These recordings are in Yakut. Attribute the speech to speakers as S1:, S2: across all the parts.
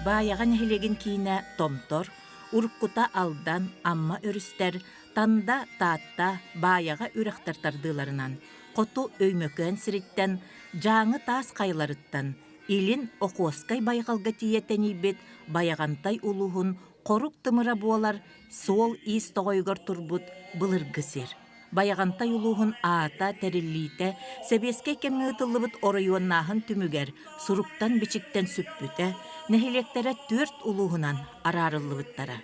S1: Баайаҕа нэһилиэгин киинэ Томтор, уруккута Алдан, Амма өрүстэр, Танда, Таатта, Баайаҕа үрэхтэр тардыыларынан, хоту Өймөкөөн сириттэн, Дьааҥы таас хайаларыттан, илин Охуоскай байҕалга тиийэ тэнийбит Байаҕантай улууһун хорук тымыра буолар суол-иис тоҕойугар турбут былыргы сир. Байаҕантай улууһун аата, тэриллиитэ сэбиэскэй кэмҥэ ыытыллыбыт оройуоннааһын түмүгэр суруктан-бичиктэн сүппүтэ, нэһилиэктэрэ түөрт улууһунан араарыллыбыттара.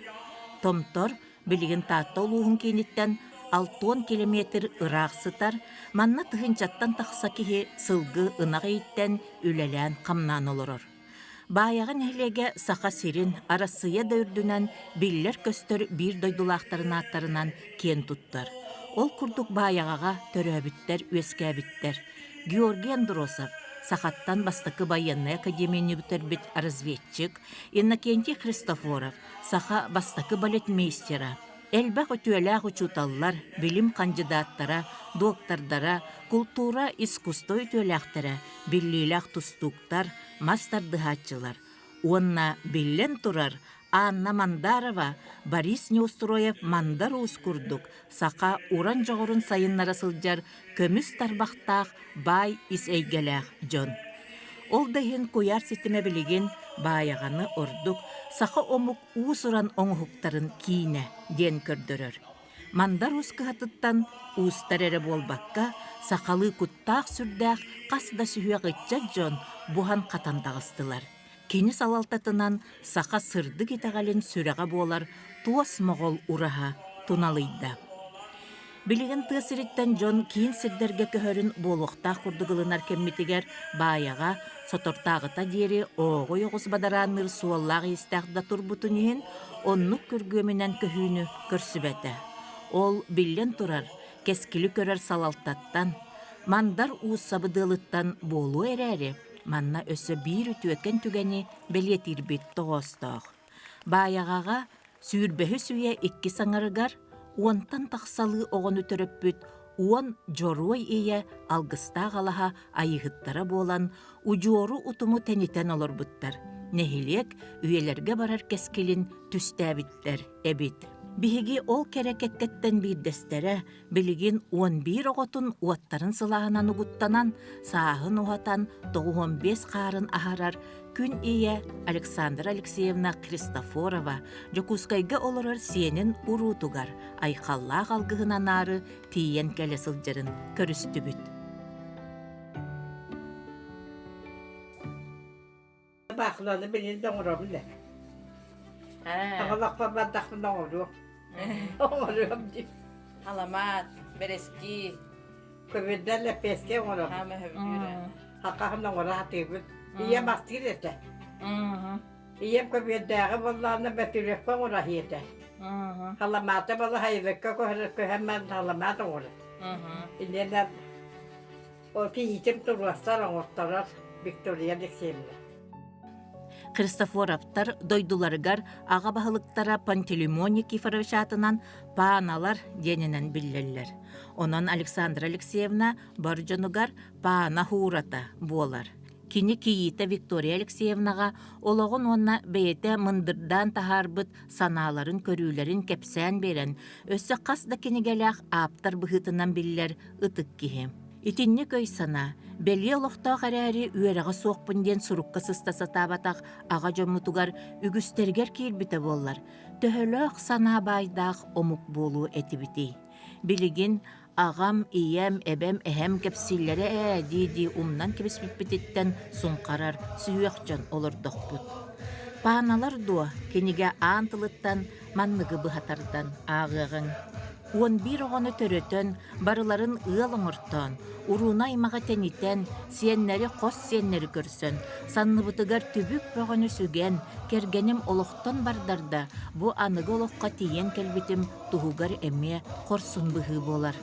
S1: Томтор билигин Таатта улууһун кииниттэн 60 километр ыраах сытар, манна тыһыынчаттан тахса киһи сылгы ынах ииттэн үлэлээн-хамнаан олорор. Баайаҕа нэһилиэгэ Саха сирин, Арассыыйа да үрдүнэн биллэр-көстөр биир дойдулаахтарын ааттарынан киэн туттар. Ол курдук Баайаҕаҕа төрөөбүттэр-үөскээбиттэр. Георгий Андросов, сахаттан бастакы байыаннай академияны бүтэрбит разведчик, Иннокентий Христофоров, саха бастакы балетмейстера, Элбэх үтүөлээх учууталлар, билим хандьыдааттара, доктордара, култуура, искусство үтүөлээхтэрэ, биллиилээх тустууктар, мас тардыһааччылар уонна, биллэн турар, Анна Мандарова, Борис Неустроев Мандар Уус курдук саха уран дьоҕурун сайыннара сылдьар көмүс тарбахтаах баай ис эйгэлээх дьон. Ол да иһин куйаар ситимэ билигин Баайаҕаны ордук саха омук уус-уран оҥоһуктарын киинэ диэн көрдөрөр. Мандар уус кыһатыттан уустар эрэ буолбакка, сахалыы куттаах-сүрдээх хас да сүһүөх ыччат дьон буһан-хатан таҕыстылар. Кини салалтатынан саха сырдык итэҕэлин сүрэҕэ буолар туос моҕол ураһа туналыйда. Билигин тыа сириттэн дьон киин сирдэргэ көһөрүн буолуохтаах курдук ылынар кэммитигэр Баайаҕа соторутааҕыта диэри ооҕуй оҕус бадараанныыр суоллаах-иистээх да турбутун иһин, оннук күргүөмүнэн көһүүнү көрсүбэтэ. Ол, биллэн турар, кэскили көрөр салалтаттан, Мандар Уус сабыдыалыттан буолуо эрээри, манна өссө биир үтүөкэн түгэни бэлиэтиирбит тоҕоостоох. Баайаҕаҕа Сүүрбэһис үйэ иккис аҥарыгар уонтан тахсалыы оҕону төрөппүт уон дьоруой ийэ алгыстаах алаһа айыыһыттара буолан, удьуору утуму тэнитэн олорбуттар, нэһилиэк үйэлэргэ барар кэскилин түстээбиттэр эбит. Биһиги ол кэрэ кэккэттэн биирдэстэрэ билигин 11 оҕотун уоттарын сылааһынан угуттанан, сааһын уһатан, 95 хаарын аһарар Күн ийэ Александра Алексеевна Христофорова Дьокуускайга олорор сиэнин уруутугар айхаллаах алгыһын анаары тиийэн кэлэ сылдьарын көрүстүбүт.
S2: Баахыланы билин да оҥоробун ээ. Аҕалахпар бардахпына оҥоруом. Оҥоруом дии.
S3: Аламаат, бэрэски.
S2: Көбүөрдэр лэппиэскэ оҥоробун.
S3: Хаама өһөбүтүүрэ.
S2: Хахаһын оҥоро сатыыбын. Ийэм астыыр этэ. Ийэм көбүөрдээҕи буоллаҕына бөтүрүөккэ оҥоро этэ. Халамаата балаһайылыкка көһөн халамаат оҥорор. Иннинэ ол кийиитим туруорсар оҥорторор Виктория Алексеевна.
S1: Христофоровтар дойдуларыгар аҕа баһылыктара Пантелеймон Никифорович аатынан Пааналар диэнинэн биллэллэр. Онон Александра Алексеевна бар дьонугар Паана Хуурата буолар. Кини кийиитэ Виктория Алексеевнаҕа олоҕун уонна бэйэтэ мындырдаан таһаарбыт санааларын, көрүүлэрин кэпсээн биэрэн, өссө хас да кинигэлээх ааптар быһыытынан биллэр ытык киһи. Итинник өй-санаа, бэлиэ олохтоох эрээри үөрэҕэ суохпун диэн сурукка сыста сатаабатах аҕа дьоммутугар үгүстэригэр киирбитэ буоллар, төһөлөөх санаа баайдаах омук буолуо этибитий? Билигин аҕам, ийэм, эбэм, эһэм кэпсииллэрэ ээ дии-дии умнан кэбиспиппититтэн суҥхарар сүһүөх дьон олордохпут. Пааналар дуо кинигэ аан тылыттан манныгы быһа тардан ааҕыаҕыҥ. 11 оҕону төрөтөн, барыларын ыал оҥортоон, урууну аймаҕы тэнитэн, сиэннэри хос сиэннэри көрсөн, санныбытыгар түбүк бөҕөнү сүгэн, кэргэним олохтон бардар да, бу аныгы олоххо тиийэн кэлбитим туһугар эмиэ хорсун быһыы буолар.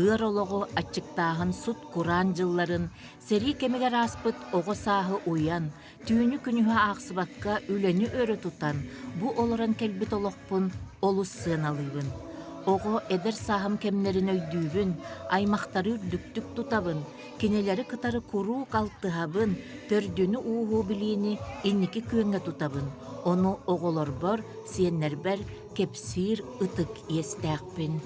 S1: Ыар олоҕу аччыктааһын сут-кураан дьылларын, сэрии кэмигэр ааспыт оҕо сааһы уйан, түүнү-күнүһү аахсыбакка үлэни өрө тутан, бу олорон кэлбит олохпун олус сыаналыыбын. Оҕо эдэр сааһым кэмнэрин өйдүүбүн, аймахтары үрдүктүк тутабын, кинилэри кытары куруук алтыһабын, төрдүнү-ууһу билиини инники күөҥҥэ тутабын, ону оҕолорбор, сиэннэрбэр кэпсиир ытык иэстээхпин.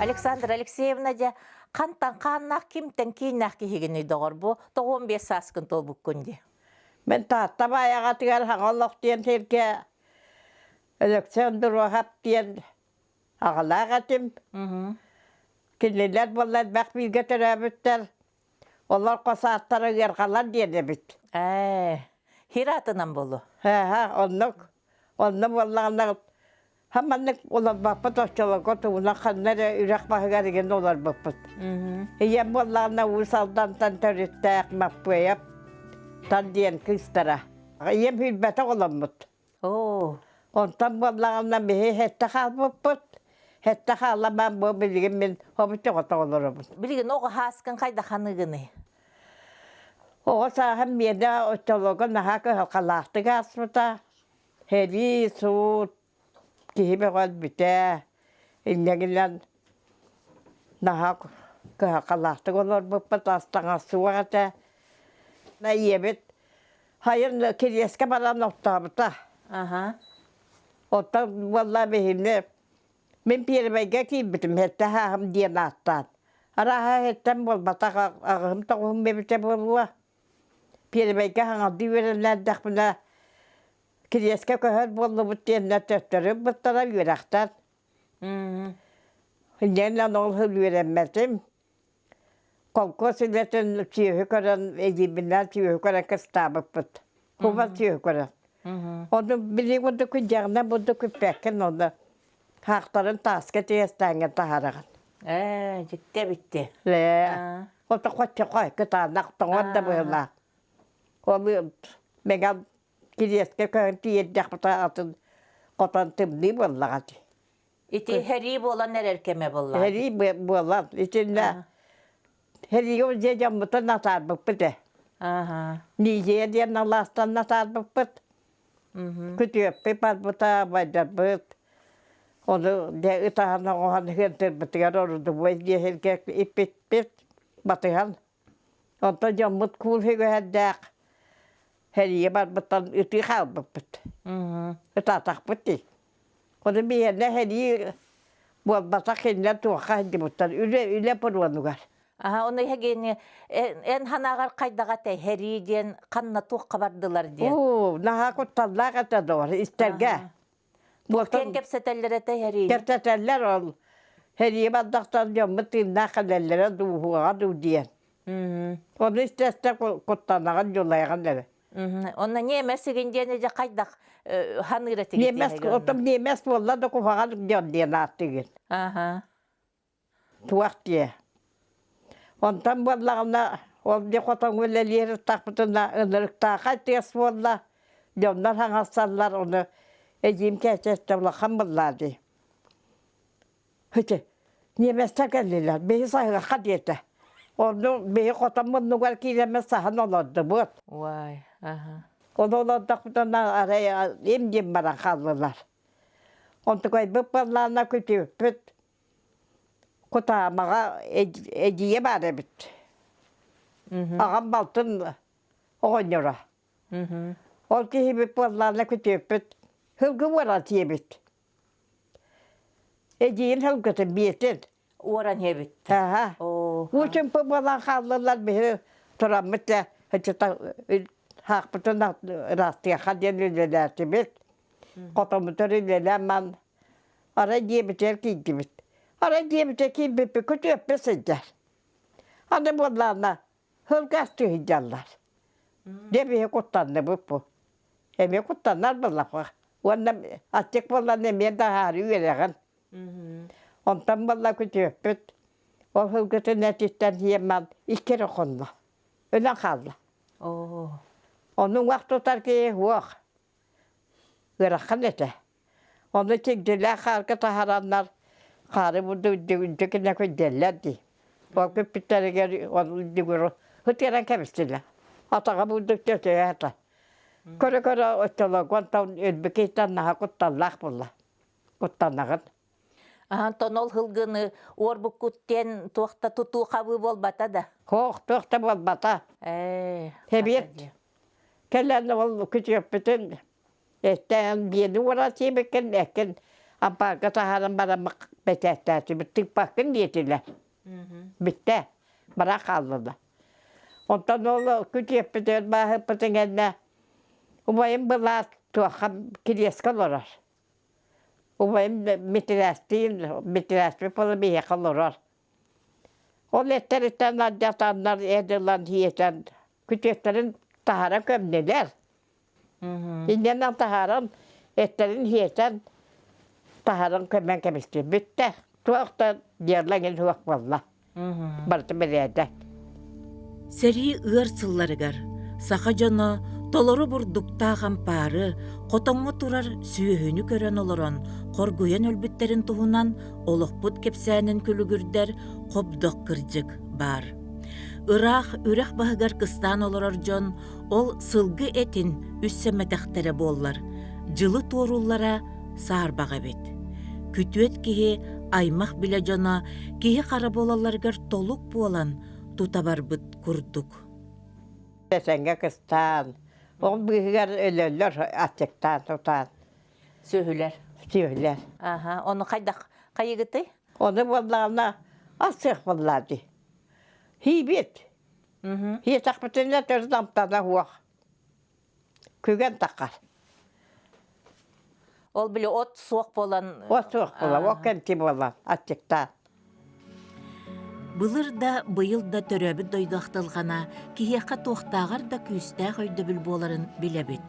S1: Александра Алексеевна дьэ хантан хааннаах кимтэн кииннээх киһигиний доҕор бу 95 сааскын туолбуккун дии.
S2: Мен Таатта баайаҕатыгар хаҥа олох диэн сиргэ Өлөксөөн Дуруохап диэн аҕалаах этим. Кинилэр буолла элбэх бииргэ төрөөбүттэр. Олор хос ааттара ыарҕалар диэн эбит.
S1: Ээ, хир атынан болу.
S2: Һэ, оннук. Онно буоллаҕына хаманнык олорбоппут оччолорго тугунан ханна эрэ үрэх баһыгар игин олорбуппут. Ийэм буоллаҕына Уус Алдантан төрүттээх Маппыайап тан диэн кыыстара. Ийэм билбэтэх оломмут.
S1: Оо.
S2: Онтон буоллаҕына биһи сэттэ хаалбыппыт. Сэттэ хаалламаан бу билигин мин хобуччоҕото олоробун.
S1: Билигин оҕо хааскын хайда ханыгыный?
S2: Оҕо сааһым миэнэ оччолорго наһаа кыһалҕалаахтык ааспыта. Сэрии, суут, киһи бөҕө өлбүтэ. Инньэ гынан наһаа кыһалҕалаахтык олорбуппут, ас таҥас суох этэ. Ийэбит Хайын Кириэскэ баран оттообута.
S1: Аха.
S2: Оттон буолла биһини мин пиэрмэйгэ киирбитим сэттэ сааһым диэн ааттаан. Арааһа сэттэн буолбатах аҕыһым тоҕуһум эбитэ буолуо. Пиэрмэйгэ хаҥалдыы үөрэннэрдэхпинэ Кириэскэ көһөр буоллубут диэннэр төттөрү ылбыттара үөрэхтэн. Инньэ ол сыл үөрэммэтим. Холкуос үлэтин сүөһү көрөн, эдьиийбинээн сүөһү көрөн кыстаабыппыт. Куба сүөһү көрөн. Ону били курдук күндьэҕинэ бурдук күппэккин ону хаахтарын тааска тиэстээҥҥэ таһараҕын.
S1: Ээ, дьикти эбитти.
S2: Ээ, ото хоччохой кытаанах тоҥор да быһыылаах. Ол мэҥэ кириэскэ көһөн тиийэрдэхпитэ атын хотон тымныы буоллаҕа дии.
S1: Ити сэрии буолан эрэр кэмэ буоллаҕа.
S2: Сэрии буолан итиннэ сэриигэ дьиэ дьоммутун атаарбыппыт ээ.
S1: Аха.
S2: Низия диэн алаастан атаарбыппыт. Күтүөппүт барбыта, байдарбыт. Ону дьэ ытаһан оҥоһон ыһыантырбытыгар орудубуой диэһиргэ иппиппит батыһан. Онтон дьоммут куул үгэһэрдээх сэрии барбыттан ытыы хаалбыппыт. Ытаатахпыт дии. Ону биһиэнэ сэрии буолбатах кинилэр туохха сылдьыбыттар үлэ үлэ пуруонугар.
S1: Аха, ону эһигини эн ханаҕар хайдаҕа этэй сэрии диэн ханна туохха бардылар диэн.
S2: Уу, наһаа кутталлаах этэ доҕор истэргэ.
S1: Туох кэпсэтэллэр этэ сэрии?
S2: Кэпсэтэллэр ол. Сэрии бардахтан дьоммут тыыннаах кэлэллэрэ дууһуоҕа дуу диэн. Ону истэ-истэ куттанаҕын, дьулайаҕын эрэ.
S1: Онно ньиэмэс игин диэн дьэ хайдах ханыыр этигит
S2: Ньиэмэс, отом ньиэмэс буолла да куһаҕан дьон диэн ааттыгын.
S1: Аха.
S2: Туох диэ. Онтон буоллаҕына, ол дьэ хотоҥҥо үлэлиир ыстахпытына ынырыктаахай тыас буолла, дьоннор хаҥассаллар, ону эдьиим кээчэстэ улахан буоллаа дии. Ити, ньиэмэстэр кэллилэр, биһи саһыахха диэтэ. Онну биһи хотон муннугар киирэммит саһан олордубут.
S1: Уай, аха.
S2: Ону олордохпутуна арай им диэн баран хааллылар. Онтукайбыт буоллаҕына күтүөппүт Кутаамаҕа эдьиийэ баар эбит. Аҕам балтын оҕонньоро. Ол киһибит буоллаҕына күтүөппүт сылгы буолан сиэбит. Эдьиийин сылгытын биэтин.
S1: Уоран иһэбит.
S2: Аха.
S1: Оо.
S2: Уу чымпы буолан хааллылар биһи тураммыт да ыччата хаахпытын ыраастыахха диэн үлэлээтибит. Хотоммутугар үлэлээн ман арай диэбитигэр киирдибит. Арай диэбитигэр киирбиппит күтүөппүт сылдьар. Аны буоллаҕына сылгы астыы сылдьаллар. Дьэ биһи куттанныбыт бу. Эмиэ куттанар буоллахха. Уонна аччык буоллан эмиэ да аһаары үөрэҕин. Онтон буолла күтүөппүт ол сылгытын этиттэн сиэммэн икки эрэ хонно. Өлөн хаалла.
S1: Оо.
S2: Ону уҥах тутар киһи суох. Ыарахан этэ. Ону чигдилээх хаарга таһараннар хаары бурду үрдүкүнэ күндэллэр дии. Ол күппүттэригэр ол үрдүгүр ытыаран кэбистилэр. Атаҕа бурдук төтөйө сытар. Көрө-көрө оччолорго онтон өлбүт киһиттэн наһаа кутталлаах буолла. Куттанаҕын.
S1: Онтон ол сылгыны уорбуккут диэн туох да тутуу хабыы буолбата да?
S2: Суох, туох да буолбата.
S1: Ээ,
S2: Сэбиэт кэлэн ол күтүөппүтүн эттээн биэни уора сиэбиккин эккин ампаарга таһааран баран бэчээттээтибит тыыппаккын диэтилэр. Бүттэ. Бара хааллылар. Онтон ол күтүөппүтүгэр бааһыппытын кэннэ убайым былаат туохха кириэскэ олорор. Убайым мэтирээстиин, мэтирээспит буола биһиэхэ олорор. Ол эттэриттэн алдьатаннар эт ылан сиэтэн күтүөттэрин таһара көмнүлэр. Инньэнэн таһааран эттэрин сиэтэн таһааран көмөн кэбистим. Бүттэ. Туох да дьыала эҥин суох буолла. Барыта бэлиэтэ.
S1: Сэрии ыар сылларыгар саха дьоно толору бурдуктаах ампаары, хотоҥҥо турар сүөһүнү көрөн олорон хоргуйан өлбүттэрин туһунан олохпут кэпсээнин күлүгүрдэр хобдох кырдьык баар. Ыраах үрэх баһыгар кыстаан олорор дьон ол сылгы этин үссэммэтэхтэрэ буоллар, дьылы туорууллара саарбах эбит. Күтүөт киһи аймах билэ дьоно киһи хара буолалларыгар толук буолан тута барбыт курдук.
S2: Этэҥҥэ кыстаан, ол быыһыгар өлөллөр аччыктаан тутаан.
S1: Сүөһүлэр.
S2: Сүөһүлэр.
S1: Аха, ону хайдах хайыгытый?
S2: Ону буоллаҕына ас сыах буоллаа дии. Һиибит. Һиэтэхпитинэ төрүт амтана суох. Күгэн таххар.
S1: Ол били от суох буолан
S2: От суох буолан, ол кэнти буолан аччыктаан.
S1: Былыр да, быйыл да төрөөбүт дойду ахтылҕана киһиэхэ туохтааҕар да күүстээх өйдөбүл буоларын билэбит.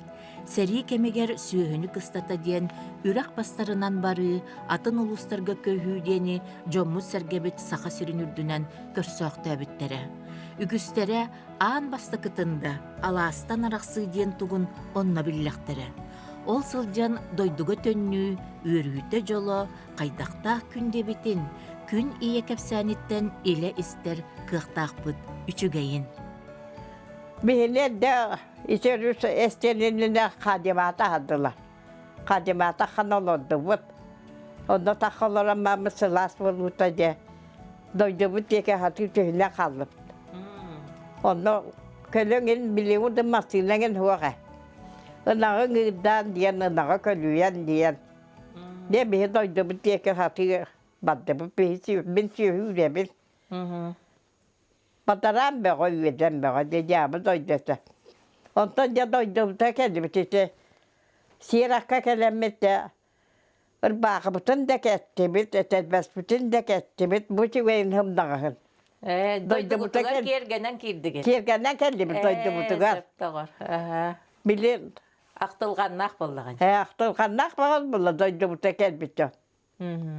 S1: Сэрии кэмигэр сүөһүнү кыстата диэн үрэх бастарынан барыы, атын улуустарга көһүү диэни дьоммут-сэргэбит Саха сирин үрдүнэн көрсөөхтөөбүттэрэ. Үгүстэрэ аан бастакытын да алаастан арахсыы диэн тугун онно биллэхтэрэ. Ол сылдьан дойдуга төннүү үөрүүтэ-дьоло хайдахтаах күн диэбитин, күн ийэ кэпсээниттэн илэ истэр кыахтаахпыт үчүгэйин.
S2: Биһини эрдэ ити өрүс эстиэнинэ хадьымаата аһардылар. Хадьымаата хан олордубут. Онно тахха олорон мааммыт сылаас буолуута дьэ дойдубут диэки хатыы түһүнэ хааллыбыт. Онно көлөҥ билиҥ да массыынаҥ суох ээ. Ынаҕы ыҥыырдаан диэн, ынаҕы көлүйэн диэн. Дьэ биһи дойдубут диэки хатыы бардыбыт. Биһи мин сүөһү үүрэбин. Батараан бөҕө, үөдэн бөҕө дьэ дьаабы дойдута. Онтон дьэ дойдубута кэллибит ити. Сиэр акка кэлэммит дьэ ырбаахыбытын да кэттибит, этэрбэспитин да кэттибит, бу үчүгэйин һымнаҕаһын.
S3: Ээ, дойдубутугар киэргэнэн киирдигит.
S2: Киэргэнэн кэллибит дойдубутугар.
S3: Ээ, сөптөҕөр. Аха.
S2: Били
S3: Ахтылҕаннаах буоллаҕын.
S2: Ээ, ахтылҕаннаах баҕас буолла дойдубута кэлбит дьон.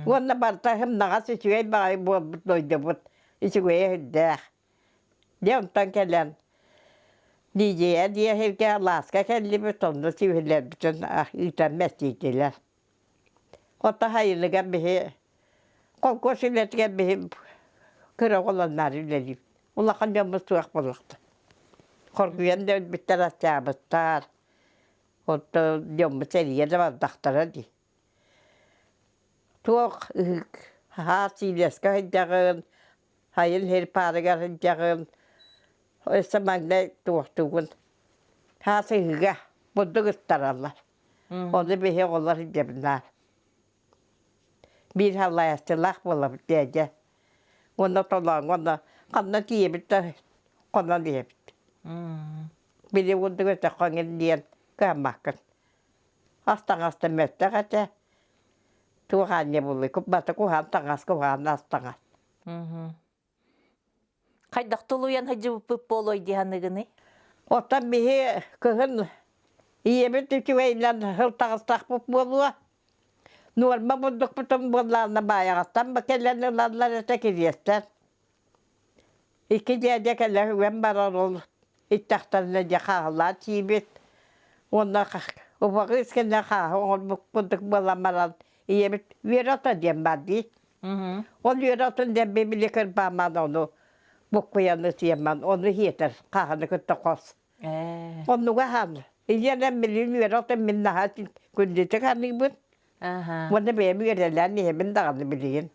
S2: Уонна барыта һымнаҕас үчүгэй баҕайы буолбут дойдубут үчүгэйэ сүрдээх. Дьэ онтон кэлэн Лидия диэһиргэ алааска кэллибит, онно сүөһүлэрбитин ыытан мэстийтилэр. Ото сайылыгар биһи холкуос үлэтигэр биһи кыра оҕолонноору үлэлиибит. Улахан дьоммут суох буоллахтар. Хоргуйан да өлбүттэр, аччаабыттар. Оттон дьоммут сэрийэ да бардахтара дии. Туох ыһык аһаа сиилэскэ сылдьаҕын, сайын сир паарыгар сылдьаҕын, өссө маҥнай туохтуугун хаас ыһыга бурдук ыстараллар. Ону биһи оҕолор сылдьабынаар. Биир халлаайаччылаах буолабыт дьээдьэ. Уонна толооҥҥо уонна ханна тиийэбит да хонон иһэбит. Били курдук өтөххөҥ диэн кыһаммаккын. Ас таҥаста мөлтөх этэ. Туох аанньа буолуой, бата куһаҕан таҥас, куһаҕан ас таҥас.
S3: Хайдах тулуйан сылдьыбыппыт буолуой дии саныыгыный?
S2: Оттон биһи кыһын ийэбит үчүгэйинэн сыл таҕыстахпыт буолуо. Нуорма бурдукпутун буоллаҕына баайаҕаттан ба кэлэн ылаллар этэ кириэстэр. Икки дьээдьэ кэлэ үгэн барар ол иттэхтэринэ дьэ хааһылаан сиибит. Уонна убаҕы искэннэ хааһы оҥорбут курдук буолан баран ийэбит үөрэ ото диэн баар дии. Ол үөрэ отун диэн били кырбааман ону буккуйаны сиэммэн ону иһиэтэр хааһыны кытта хос. Оннуга аһаан ийэнэн билин үөрэ отун мин наһаа күндүтүк аныыбын. Уонна бэйэм үөрэлээн иһэбин даҕаны билигин.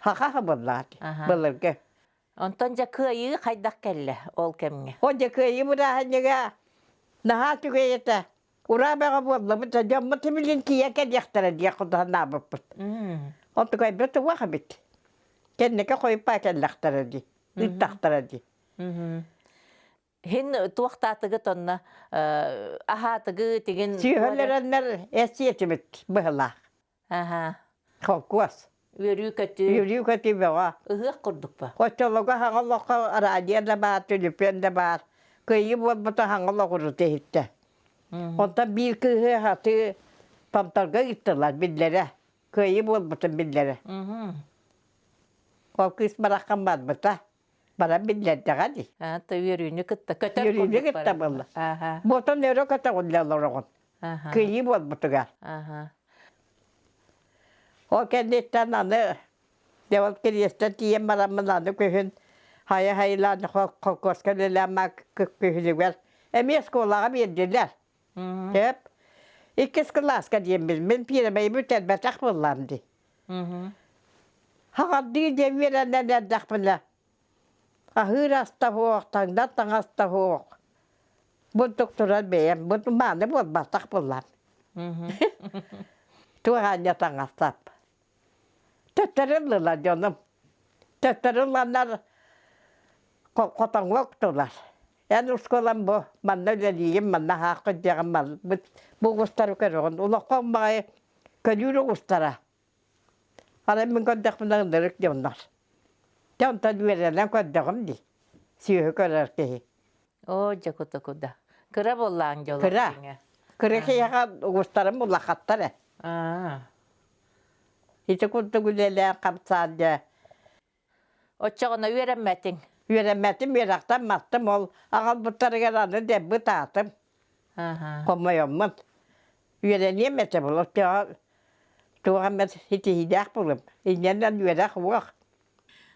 S2: Хаха буоллаҕа былыргы.
S3: Онтон дьэ кыайыы хайдах кэллэ ол кэмҥэ?
S2: О дьэ кыайыы бырааһынньыга наһаа үчүгэй этэ. Ураа бөҕө буоллабыт, дьоммут билин тиийэн кэлиэхтэрэ диэх кутанаабыппыт. Онтукайбыт туох эбит. Кэнники хойуппаа кэллэхтэрэ дии, ыыттахтара дии.
S3: Хин туохтаатыгыт онно аһаатыгы тигин
S2: Сүөһөлөрөннөр эсиэтибит быһылаах.
S3: Аха.
S2: Холкуос.
S3: Үөрүү-көтүү.
S2: Үөрүү-көтүү бөҕө.
S3: Ыһыах курдук ба?
S2: Оччолорго хаҥа олоххо радио да баар, түлүпүөн да баар. Кыайыы буолбута хаҥа олоҕурут иһиттэ. Онтон биир кыыһы хатыы Томторго ыыттылар биллэрэ. Кыайыы буолбутун биллэрэ. Ол кыыс бараххан барбыта. Баран биллэрдэҕэ дии.
S3: Та үөрүүнү кытта көтөр
S2: Үөрүүнү кытта буолла. Буотон өрө көтөҕүллэ олороҕун. Кыайыы буолбутугар. Ол кэнниттэн аны дьэ ол Кириэстэн тиийэн бараммын аны күһүн хайа хайылаан холкуоска үлэлээн күһүнүгэр эмиэ оскуолаҕа биэрдилэр. Сөп. Иккис кылааска диэммин мин пиэрэмэйи бүтэрбэтэх буоллаам дии. Хаҕардыы диэн үөрэнэн эрдэхпинэ аһыыр ас да суох, таҥнар таҥас да суох. Бурдук турар бэйэм, бу мааны буолбатах буоллаам. Туох аанньа таҥастап. Төттөрү ыллылар дьонум. Төттөрү ыланнар хотоҥҥо уктулар. Эн ускулан бу, манна үлэлиигин, манна аһааххын диэҕин бу угустары көрөҕүн. Олоххо баҕайы көлүүр угустара. Арай мин көрдөхпүнэ ынырык дьоннор. Дьэ онтон үөрэнэн көрдөҕүм дии. Сүөһү көрөр киһи.
S3: Оо, дьэ кута-куда. Кыра буоллаҕыҥ дьоло.
S2: Кыра. Кыра киһиэхэ угустарым улахаттар ээ. Ити курдук үлэлээн хамсаан дьэ
S3: Оччоҕуна үөрэммэтиҥ?
S2: Үөрэммэтим, үөрэхтэн маттым, ол аҕалбыттарыгар аны дэббит аатым. Хомойоммун. Үөрэниэм этэ бұл, оччоҕо туох эмэ ситиһиилээх булум. Инньэнэн үөрэх уох.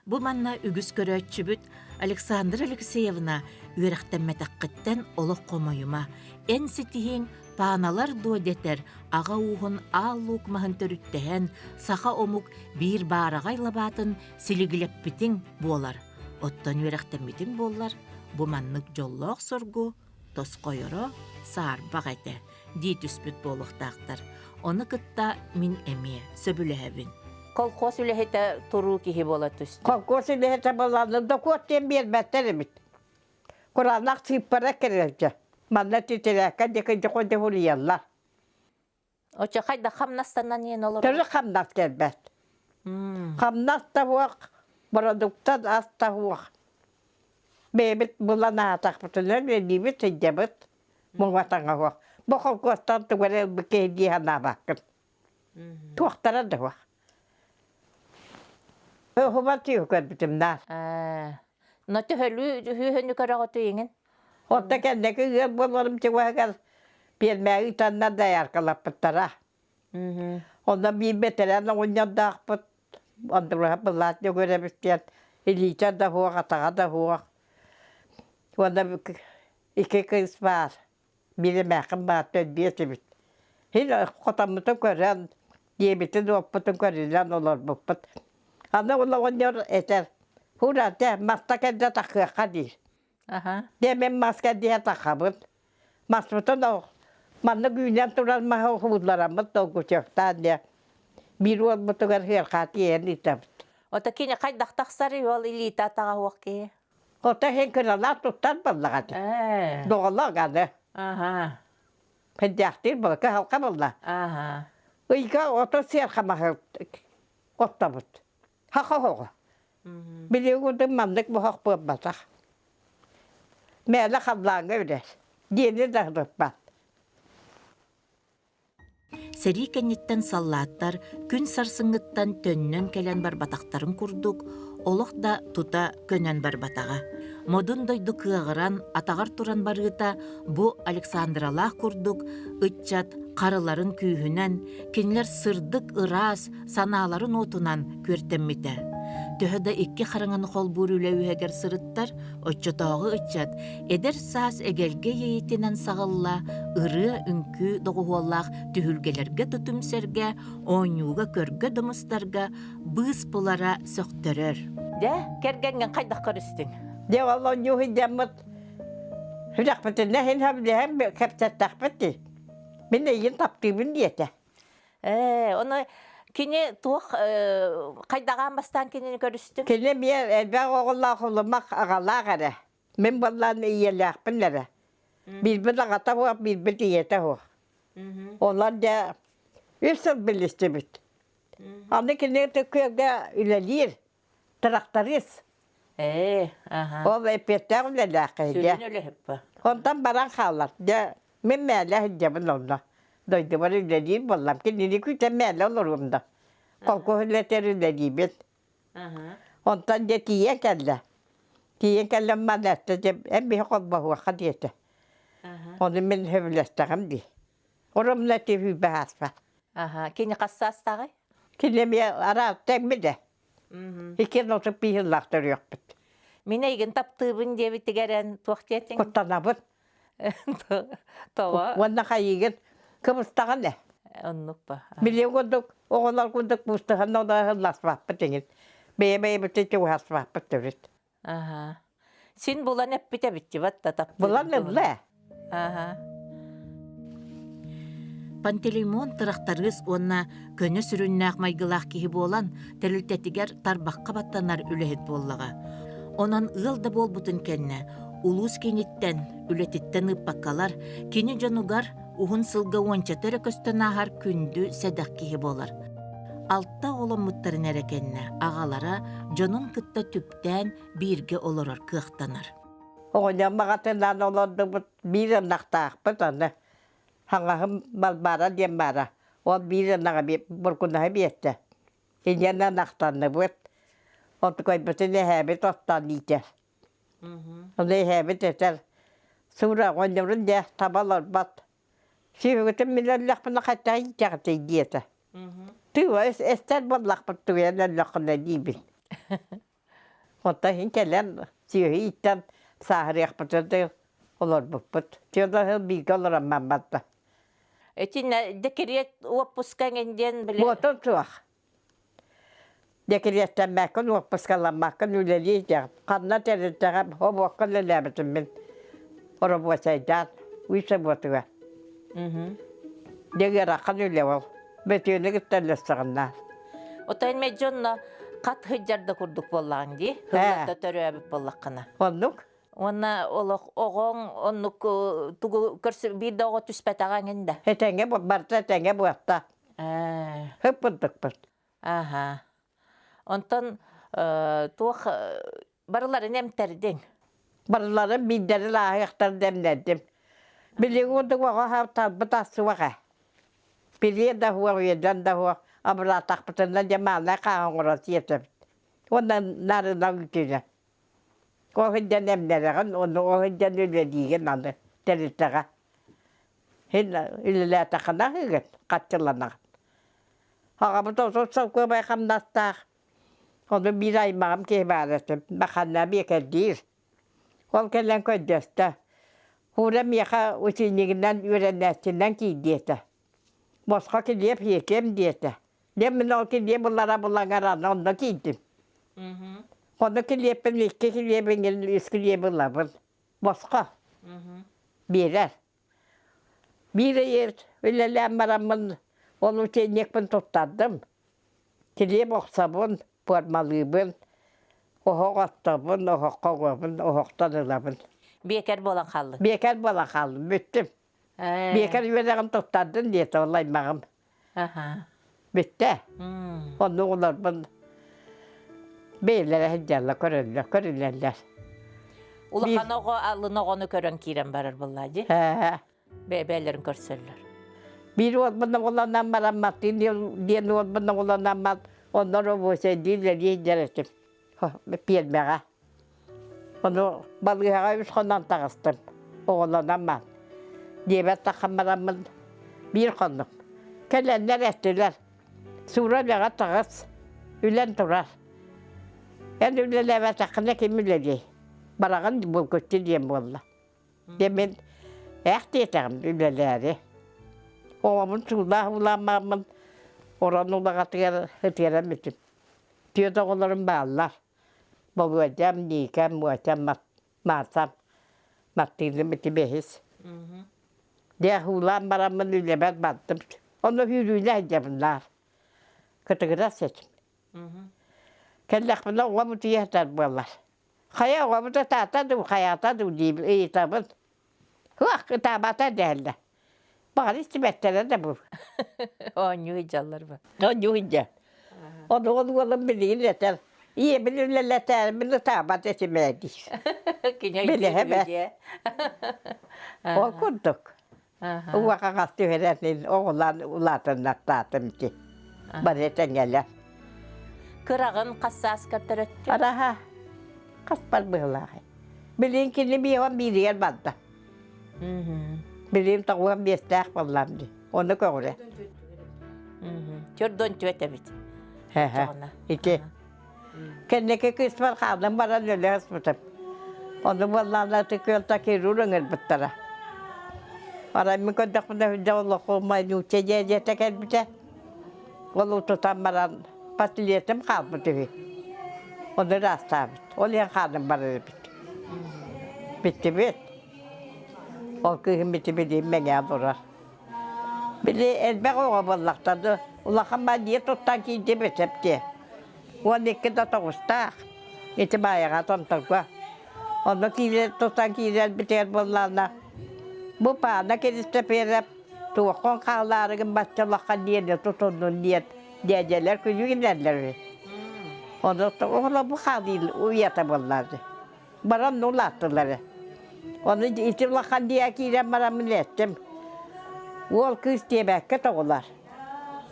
S1: Бу манна үгүс көрөөччүбүт Александра Алексеевна үөрэхтэммэтэххиттэн олох хомойума, эн ситиһииҥ пааналар дуо дэтэр аҕа ууһун аал луук маһын төрүттэһэн, саха омук биир баараҕай лабаатын силигилэппитиҥ буолар. Оттон үөрэхтэммитиҥ буоллар, бу маннык дьоллоох соргу тосхойоро саарбах этэ дии түспүт буолуохтаахтар. Ону кытта мин эмиэ сөбүлэһэбин.
S3: Колхоз үлэһитэ туруу киһи буола түстэ.
S2: Колхоз үлэһитэ буолан докуот диэн биэрбэттэр эбит. Кураанах сыыппара кэлэрдэ. Манна титирээккэ диэки дьохуйаллар.
S3: Оччо хайдах хамнастанан иэн олорор?
S2: Төрүт хамнас кэлбэт. Хамнас да суох, бородуукта ас да суох. Бэйэбит булан аһатахпытына үлэлиибит, сылдьабыт. Муҥатаҥа суох. Бу холкуостан тугу эрэ ылбыт киһи дии санаабаккын. Туохтара да суох. Оһубар тиһи көрбүтүм наар.
S3: Но төһөлүү үһүһүнү көрөҕүтүйүҥүн?
S2: Онто кэнники ыал буоларым чугаһыгар пиэрмэҕэ ыытаннар дояркалаппыттара. Онно биир бэтэрээн оҕонньордоохпут, Андруһа былаат Дьөгүөрэбис диэн илиитэ да суох, атаҕа да суох. Уонна икки кыыс баар. Биир эмээххин баар төрдүө этибит. Һин хотоммутун көрөн, дьиэбитин-уоппутун көрүнэн олорбуппут. Аны ол оҕонньор этэр, «Хура, дьэ, маста кэллэ тахыахха» диир. Дьэ, мин мас кэллиэ тахабын. Маспытын маннык үүнэн турар маһы уһууллараммыт долгучуохтаан диэ. Биир уолбутугар сыархаа тиэйэн ыытабыт.
S3: Ото кини хайдах тахсарый ол илиитэ атаҕа суох киһи?
S2: Ото иһин кыралаах туттар буоллаҕа ити.
S3: Ээ.
S2: Доҕолоох аны.
S3: Аха.
S2: Пэддээхтиир буолла, кыһалҕа буолла.
S3: Аха.
S2: Ыйга ото сиэрхамаһы оттобут. Хаха оҕо. Билиги курдук маннык буһах буолбатах. Мээлэ халлааҥҥа үрэр. Диэни да ырыппат.
S1: Сэрии кэнниттэн саллааттар күн сарсыҥҥыттан төннөн кэлэн барбатахтарын курдук, олох да тута көнөн барбатаҕа. Модун дойду кыаҕыран, атаҕар туран барыыта бу Александралаах курдук ыччат харыларын күүһүнэн, кинилэр сырдык ыраас санааларын уотунан күөртэммитэ. Төһө да икки хараҥаны холбуур үлэ үһэгэр сырыттар, оччотооҕу ыччат эдэр саас эгэлгэ иэйиитинэн саҕылла, ырыа-үҥкүү доҕуһуоллаах түһүлгэлэргэ да түмсэргэ, оонньууга-көргө да мустарга быыс булара сөхтөрөр.
S3: Дьэ, кэргэҥҥин хайдах көрүстүҥ?
S2: Дьэ, ол оонньуу сылдьаммыт сүрэхпитинэн иһин сөбүлэһэн кэпсэттэхпит дии. Мин эйигин таптыыбын диэтэ.
S3: Ээ, ону кини туох хайдаҕаан бастаан кинини көрүстүҥ?
S2: Кини эмиэ элбэх оҕолоох улумах аҕалаах эрэ. Мин буоллаан ийэлээхпин эрэ. Биирбит аҕата суох, биирбит ийэтэ суох. Олор дьэ үс сыл билистибит. Аны кини күөлгэ үлэлиир, тырахтарыыс.
S3: Ээ, аха.
S2: Ол эппиэттээх үлэлээх киһи
S3: Сүрүн үлэһиппэ.
S2: Онтон баран хаалар. Дьэ, мин мээлэ сылдьабын онно. Дойдубар үлэлиир буоллам. Кинини күүтэн мээлэ олоруом да. Холкуос үлэтигэр үлэлиибин. Онтон дьэ тиийэн кэллэ. Тиийэн кэллэм манна эттэ дьэ эн биһи холбоһуохха диэтэ. Ону мин сөбүлэстэҕим дии. Оромно түһүүбэ ааспат.
S3: Аха, кини хас саастааҕый?
S2: Кини эмиэ араас тэҥмитэ. Иккиэн отут биир төрүөхпүт.
S3: Мин эйигин таптыыбын диэбитигэр эн туох диэтиҥ?
S2: Куттанабын.
S3: Тоҕо?
S2: Уонна хайыыгын кыбыстаҕын ээ.
S3: Оннук ба.
S2: Билиэн курдук оҕолор курдук бустаһан олоһулласпаппыт иҥин. Бэйэ-бэйэбитин чугаһаспаппыт төрүт.
S3: Аха. Син булан эппит эбиттибат да таптыырын
S2: Булан
S3: туһунан.
S2: ылла.
S3: Аха.
S1: Пантелеймон тырахтарыыс уонна көнө сүрүннээх майгылаах киһи буолан, тэрилтэтигэр тарбахха баттанар үлэһит буоллаҕа. Онон ыал да буолбутун кэннэ, улуус кииниттэн, үлэтиттэн ыыппаккалар, кини дьонугар уһун сылга уончата эрэ көстөн ааһар күндү сэдэх киһи буолар. Алта оҕоломмуттарын эрэ кэннэ аҕалара дьонун кытта түптээн бииргэ олорор кыахтанар.
S2: Оҕонньор маҕатынаан олордубут биир ынахтаахпыт аны хаҥаһым Балбаара диэн баара. Ол биир ынаҕы буркунаһы биэрдэ. Инньэ ынахтанныбыт. Отукайбытын эһээбит оттоон иитэр. Ону эһээбит этэр, Суура оҕонньорун дьэ таба олорбот. Сүөһүгүтүн мин өллөхпүнэ хайдах иитэҕитий диэтэ. Тыыба эстэр буоллахпыт тугуйан өллөххүнэ диибин. Онтон иһин кэлэн сүөһү ииттэн сааһырыахпытын да олорбуппут. Түөрт бииргэ олорон барбатта.
S3: Итиннэ декрет уоппуска эҥин диэн били
S2: Буотун суох. Декреттэммэккин, уоппускаламмаккын үлэлии иһэҕин. Ханна тэрилтэҕэ обуокка үлэлээбитим мин оробуочайдаан үс обуотугар. Дьэ ыарахан үлэ ол. Бөтүөнү кытта үлэстэҕиннээр.
S3: Оттон эн дьонно хат сылдьар да курдук буоллаҕыҥ дии. Сыллата төрөөбүт буоллаххына.
S2: Оннук.
S3: Уонна олох оҕоҥ оннук тугу көрсө биир да оҕо түспэтэҕэ эҥин да.
S2: Этэҥҥэ барыта этэҥҥэ буолта.
S3: Ээ.
S2: Хыппырдыкпыт.
S3: Аха. Онтон туох барыларын эмтэрдиҥ?
S2: Барыларын биирдэрин ааһыахтар дэмнэрдим. Билигин курдук оҕо талбыт ас суох ээ. Пилиэ да суох, үөдэн да суох, абыраатахпытына дьэ маанай хааһы оҥорон сиэтэбит. Уонна нарына үтүнэ. Ол сылдьан эмнэрэҕин, уонна ол сылдьан үлэлиигин аны тэрилтэҕэ. Һин үлэлээтэххинэ аһыыгын, хаччыланаҕын. Аҕабыт 30 солкуобай хамнастаах. Ону биир аймаҕым киһи баар этэ, Баханна биэкэрдиир. Ол кэлэн көрдөстө. Уура миэхэ ученигинэн үөрэнээччинэн киирдиэтэ. Босхо килиэп сиэтиэм диэтэ. Дьэ мин ол килиэп ылара булаҥар аны онно киирдим. Ону килиэппин икки килиэбин үс килиэби ылабын. Босхо. Биэрэр. Биир ый үлэлээн бараммын ол учебникпын туттардым. Килиэп охсобун. Пуормалыыбын, оһох оттобун, оһоххо угабын, оһохтон ылабын.
S3: Биэкэр буолан хааллыҥ.
S2: Биэкэр буолан хааллым, бүттүм. Биэкэр үөрэҕин туттардын диэтэ ол аймаҕым. Бүттэ. Онно оҕолорбун бэйэлэрэ сылдьаллар, көрөллөр, көрүлэллэр.
S3: Улахан оҕо алын оҕону көрөн киирэн барар буоллаа дии. Бэйэлэрин көрсөллөр.
S2: Биир уолбун оҕолонон баран Мартын диэн уолбун оҕолонон баран онно рабочайдыы үлэлии сылдьар этим. Пиэрмэҕэ. Ону балыыһаҕа үс хонон таҕыстым. Оҕолонон баран. Диэбэт таххан бараммын биир хоннук. Кэлэннэр эттилэр. Суура үлэҕэ таҕыс. Үлэн турар. Эн үлэлээбэтэххинэ ким үлэлиэй? Бараҕын булгуччу диэн буолла. Дьэ мин ээх диэтэҕим үлэлээри. Оҕобун суулаах улааммаммын орон улаҕатыгар ытыаран бүтүм. Түөрт оҕолорум бааллар. Болуодьам, Никам, Муочам, Маасам, Мартыыным ити бэһис. Дьэ уулаан бараммын үлэбэр бардым. Онно сүүрүүлэ сылдьабын наар. Кытыгырас этим. Кэллэхпинэ оҕом утуйа сытар буолар. Хайа оҕобут ытаата дуу, хайаата дуу диибин ыйытабын. Һуох, ытаабата дэһэллэр. Баҕар истибэттэрэ да бу.
S3: Оонньуу сылдьаллар бу.
S2: Оонньуу сылдьар. Ону ол уолум билигин этэр. Ийэбин үлэлэтээрбин ытаабат этим ээ диир.
S3: Кини
S2: Билэһэ
S3: өйдүүр дьэ.
S2: Ол курдук. Уга-хаҥас түһэрэн оҕолоон улаатыннартаатым ити. Бары тэҥэлэр.
S3: Кыраҕын хас сааскар төрөттү?
S2: Араһа, хаспар быһылааҕай. Билигин кини биэҕин бииригэр барда. Билигин тоҕуон биэстээх буоллаам дии. Ону көҕүрэ.
S3: Төрдөн түөт эбит.
S2: Ити. Кэнники кыыспар хаалан баран өлө сыспытым. Ону буоллаҕына күөл хирург ыҥырбыттара. Арай мин көрдөхпүнэ дьэ олоххо нуучча дьиэ-дьиэтэ кэлбитэ. Ол утутан баран патлетым хаалбыт үһү. Ону ыраастаабыт. Ол иһин хааным барар эбит. Бүттүбүт. Ол кыыһым ити билигин мэҥэ олорор. Били элбэх оҕо буоллахтар улахан баанньыйа туттан киирдибит эптиэ. 12 да тоҕустаах ити баайаҕа томторго. Онно киирэр тутан киирэрбитигэр буоллаҕына бу паана Киристэпиэрэп туоххун хаалаарыгын бачча улахан диэни тутуннун диэн дьээдьэлэр күлүү гинэллэр үһү. Ону оҕолор бу хаалыы уйата буоллаҕа Баран улааттылар. Ону ити улахан диэ киирэн бараммын эттим. Уол кыыс диэбэккэ тоҕулар.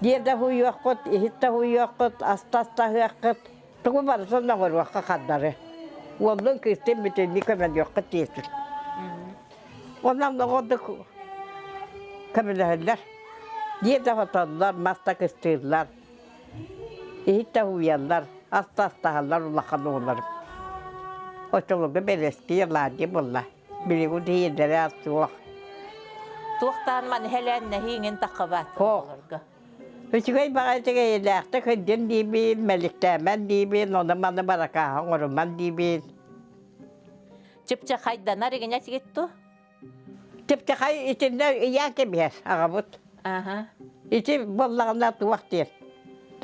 S2: Диэ да уһуйуоххут, иһит да уһуйуоххут, ас да астаһыаххыт, тугу барытын оҥоруохха хардары. Уоллун кыыстын бүтүннүү көмөлүөххүт диэтим. Онон оҕолордук көмөлөһөллөр. Диэ да хотоллор, мас да кыстыыллар. Иһит да уйаллар, ас да астаһаллар улахан оҕолорум. Оччолорго бэлэстии алаадьы буолла. Билигин иһиирдэрэ ас суох.
S3: Туохтаан маны хэлээн нэһииҥин таххабаат
S2: Суох.
S3: оҕолорго.
S2: Үчүгэй баҕайытык эйэлээхтик сылдьын диибин, мэликтээмэн диибин, ону-маны баракааһы оҥоруман диибин.
S3: Чыпчахайданар игинэ тигит ту?
S2: Типтихай итиннэ ыйаан кэбиһэр аҕабыт.
S3: Аха.
S2: Ити буоллаҕына туох диир.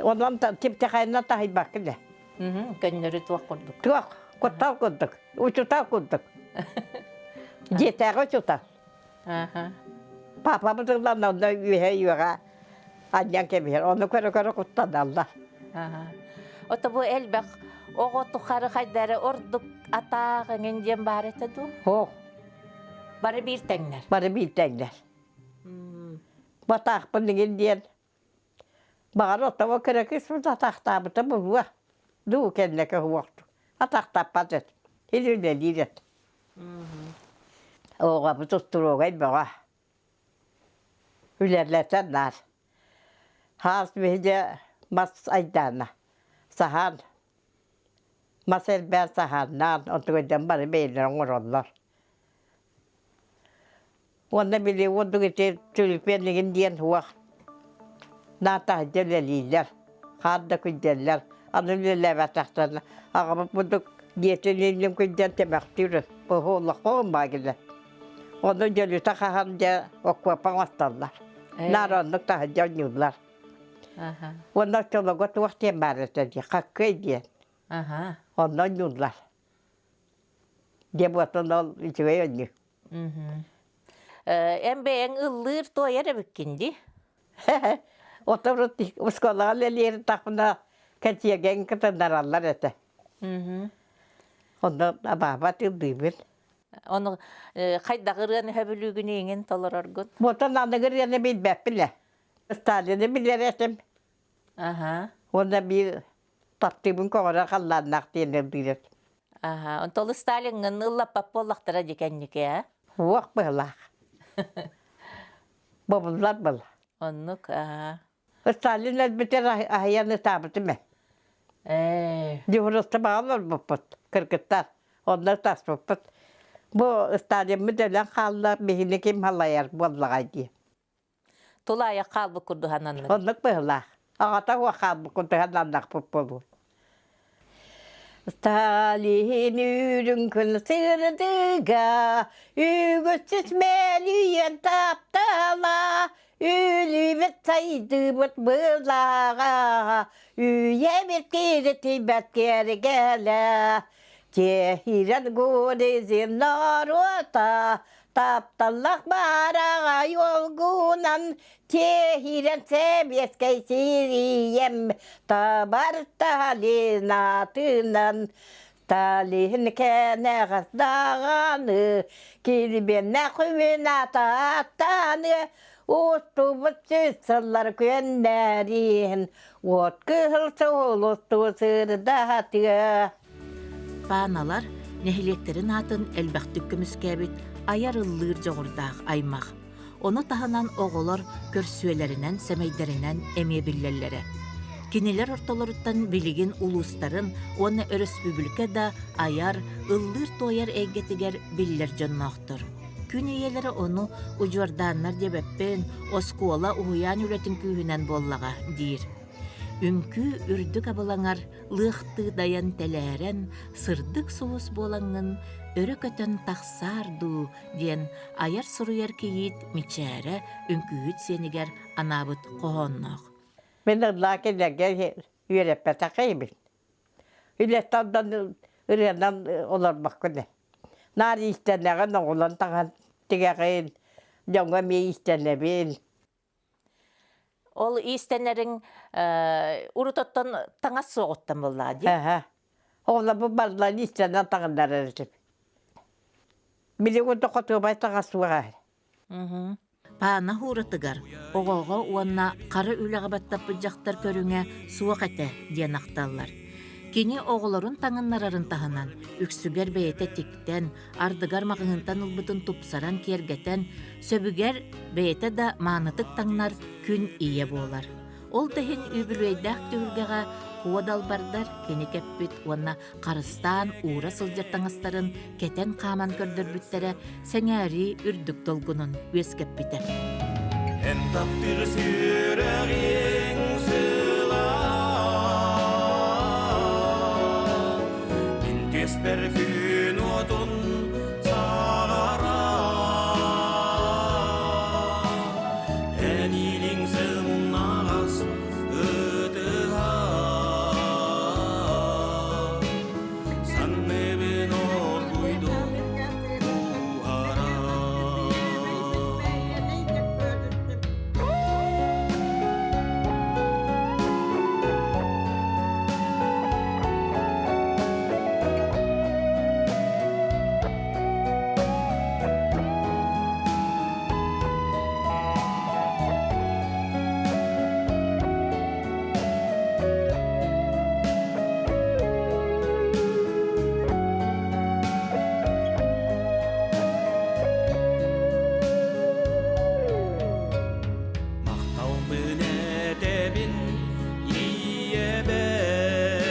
S2: Онон типтихайынан таһыйбаккын да.
S3: Көннөрү туох курдук.
S2: Туох, куттал курдук, учутал курдук. Дьиэтээҕи учутал.
S3: Аха.
S2: Папабыт ылан онно үөһэ үөҕэ анньан кэбиһэр. Ону көрө-көрө куттаналлар.
S3: Аха. Ото бу элбэх оҕо тухары хайдары ордук атаах эҥин диэн баар этэ дуу?
S2: Суох.
S3: Бары биир тэҥнэр.
S2: Бары биир тэҥнэр. Батаахпын игин диэн баҕар оттово кыра кыыспыт атахтаабыта буолуо. Дуу кэннэки уохту. Атахтаппат эт. Или үлэлиир эт. Оҕобут устуруогай бөҕө. Үлэлэтэр наар. Хаас биһиги мас айдаана. Саһаан Мас элбээн саһааннаан, онтугайдан бары бэйэлэрэ оҥороллор. Уонна били уордук ити түлүпүөн диэн суох. Наар таһырдьа үлэлииллэр, хаар да күндэллэр. Аны үлэлээбэтэхтэринэ аҕабыт курдук дьиэтин иннин күндэн тэмэхтиир олоххо баагилэр. Ону дьөлүтэ хаһан дьэ окуопа оҥостоллор. Наар оннук таһырдьа оонньууллар. Уонна оччолорго туох диэн баар этэ дии, хаккый диэн. Онно оонньууллар. Дьэ буотун ол үчүгэй оонньуу.
S3: Эн бэйэҥ ыллыыр туойар эбиккин дии.
S2: Оттон оскуолаҕа үлэлиир тахпына кэнсиэргэ кытыннараллар этэ. Онно абаабат ыллыыбын.
S3: Ону хайдах ырыаны сөбүлүүгүн иҥин толороргун?
S2: Буотан аныгы ырыаны билбэппин ээ. Сталины билэр этим. Уонна биир таптыыбын көҕөрөр халлааннаах диэн ыллыыр.
S3: Аха, онтон Сталиҥҥын ыллаппат буоллахтара дии кэнники, ээ?
S2: Уох быһылаах. Бобуллар был.
S3: Оннук, аха.
S2: Сталин өлбүтэр аһыйан ытаабытым ээ.
S3: Ээ.
S2: Дьуһуруста баҕа олорбуппут, кыргыттар. Онно ытаспыппыт. Бу Сталиммыт өлөн хаалла, биһини ким халайар буоллаҕай дии.
S3: Тулаайах хаалбыт курдук сананныгын.
S2: Оннук быһылаах. Аҕата уох хаалбыт курдук сананнахпыт буолуо. Сталин үрүҥ күн сырдыга, үгүс сисмэлийэн таптала, үлүбүт сайдыбыт былаҕа, үйэбит киртийбэт кэргэлэ, Тиэһирэн гуризин норуота, тапталлах баараҕай уолгунан тиэһирэн сэбиэскэй сириэм табар Сталинатынан Сталин кэнэҕэс даҕаны килбиэннээх үһүн ааттааны устубут сүүс сыллар күөннэриин уот кыһыл сулустуу сырдатыа.
S1: Пааналар нэһилиэктэрин аатын элбэхтик көмүскээбит айар-ыллыыр дьоҕурдаах аймах. Ону таһынан оҕолор көрсүөлэринэн, сэмэйдэринэн эмиэ биллэллэрэ. Кинилэр ортолоруттан билигин улуустарын уонна өрөспүүбүлүкэ да айар, ыллыыр-туойар эйгэтигэр биллэр дьонноохтор. Күн ийэлэрэ ону удьуордааннар диэбэппин, оскуола, уһуйаан үлэтин күүһүнэн буоллаҕа диир. Үҥкүү үрдүк абылаҥар лыахтыы дайан тэлээрэн, сырдык сулус буолаҥҥын өрө көтөн тахсаар дуу диэн айар-суруйар кийиит Мичээрэ үҥкүүһүт сиэнигэр анаабыт хоһоонноох.
S2: Мин ыллаа кинилэргэ үөрэппэтэх эбит. Үлэттэн онтон ырыанан олорбоккун ээ. Наар иистэнэҕин, оҕолон таҥан тигэҕин, дьоҥҥо эмиэ иистэнэбин.
S3: Ол иистэнэриҥ урут оттон таҥас суоҕуттан буоллаҕа дии.
S2: Аһа. Оҕолорбут барыларын иистэнэн таҥыннарар этим. Билигин да хотуобай таҥас суоҕа.
S1: Паана һууратыгар оҕоҕо уонна хара үлэҕэ баттаппыт дьахтар көрүҥэ суох этэ диэн ахталлар. Кини оҕолорун таҥыннарарын таһынан, үксүгэр бэйэтэ тиктэн, ардыгар маҕаһыынтан ылбытын тупсаран киэргэтэн, сөбүгэр бэйэтэ да маанытык таҥнар күн ийэ буолар. Ол да иһин үбүлүөйдээх түһүлгэҕэ куо далбардар кини кэппит уонна харыстаан уура сылдьар таҥастарын кэтэн хааман көрдөрбүттэрэ сэҥээрии үрдүк долгунун үөскэппитэ.
S4: Эн таптыыр сүрэҕиҥ сыла Мин түөспэр күн уотун саҕара Эн илиҥ сымнаҕас ытыһа Санныбын оргуйдум кууһара. Махталбын этэбин ийэбэр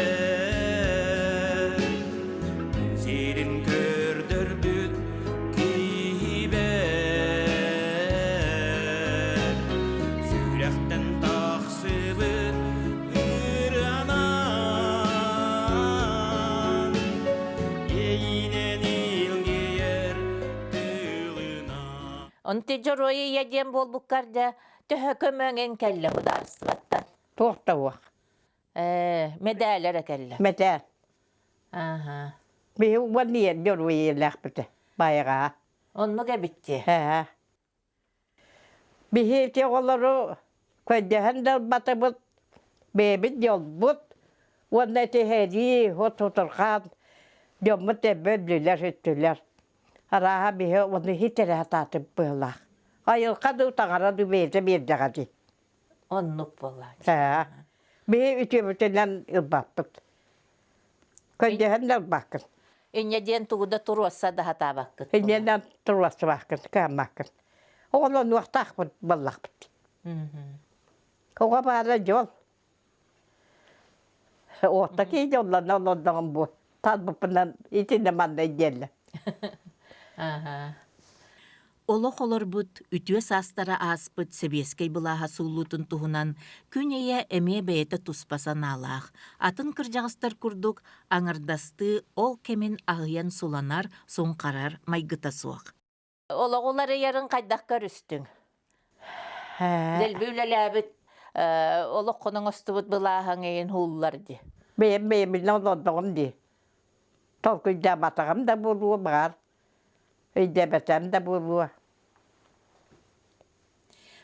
S4: Сирин көрдөрбүт киһибэр Сүрэхтэн тахсыбыт ырыанан Иэйиинэн илгийэр тылынан
S3: Онто дьоруой ийэ диэн буолбуккар дьэ төһө көмөҥ кэллэ судаарыстыбаттан?
S2: Туох да суох.
S3: Ээ, мэдээл эрэ кэллэ.
S2: Мэтээл.
S3: Аха.
S2: Биһи уон ийэн дьоруой ийэлээхпит байаҕа.
S3: Оннук эбит дии.
S2: Ээ. Биһи ити оҕолору көрдөһөн да ылбатыбыт, бэйэбит дьолбут уонна ити сэрии, от-сутурҕан дьоммут элбэ өллүлэр-сүттүлэр. Арааһа биһи ону хитэрэ сатаатыбыт быһыылаах. Айылҕа дуу, таҥара дуу бэйэтэ биэрдэҕэ дии.
S3: Оннук буоллаа.
S2: Ээ. Биһи үтүөбүтүнэн ылбаппыт. Көрдөһөн да ылбаккын.
S3: Инньэ диэн тугу да туруорса да сатаабаккыт.
S2: Инньэнэн туруорсубаккын, кыаммаккын. Оҕолонуохтаахпыт буоллахпыт. Оҕо баара дьол. Уота киһи дьоллоно олордоҕум бу. Талбыппынан итиннэ манна диэллэ.
S1: Олох олорбут, үтүө саастара ааспыт сэбиэскэй былааһа сууллуутун туһунан күн эйэ эмиэ бэйэтэ туспа санаалаах, атын кырдьаҕастар курдук аҥардастыы ол кэмин аһыйан суланар, суҥхарар майгыта суох.
S3: Олоҕу уларыйарын хайдах көрүстүҥ? Дэлби үлэлээбит, олоххун оҥостубут былааһыҥ эйин һууллар дии.
S2: Бэйэм бэйэбинэн олордоҕум дии. Толкуйдаабатаҕым да буолуо баҕар. Өйдөөбөтөм да буолуо.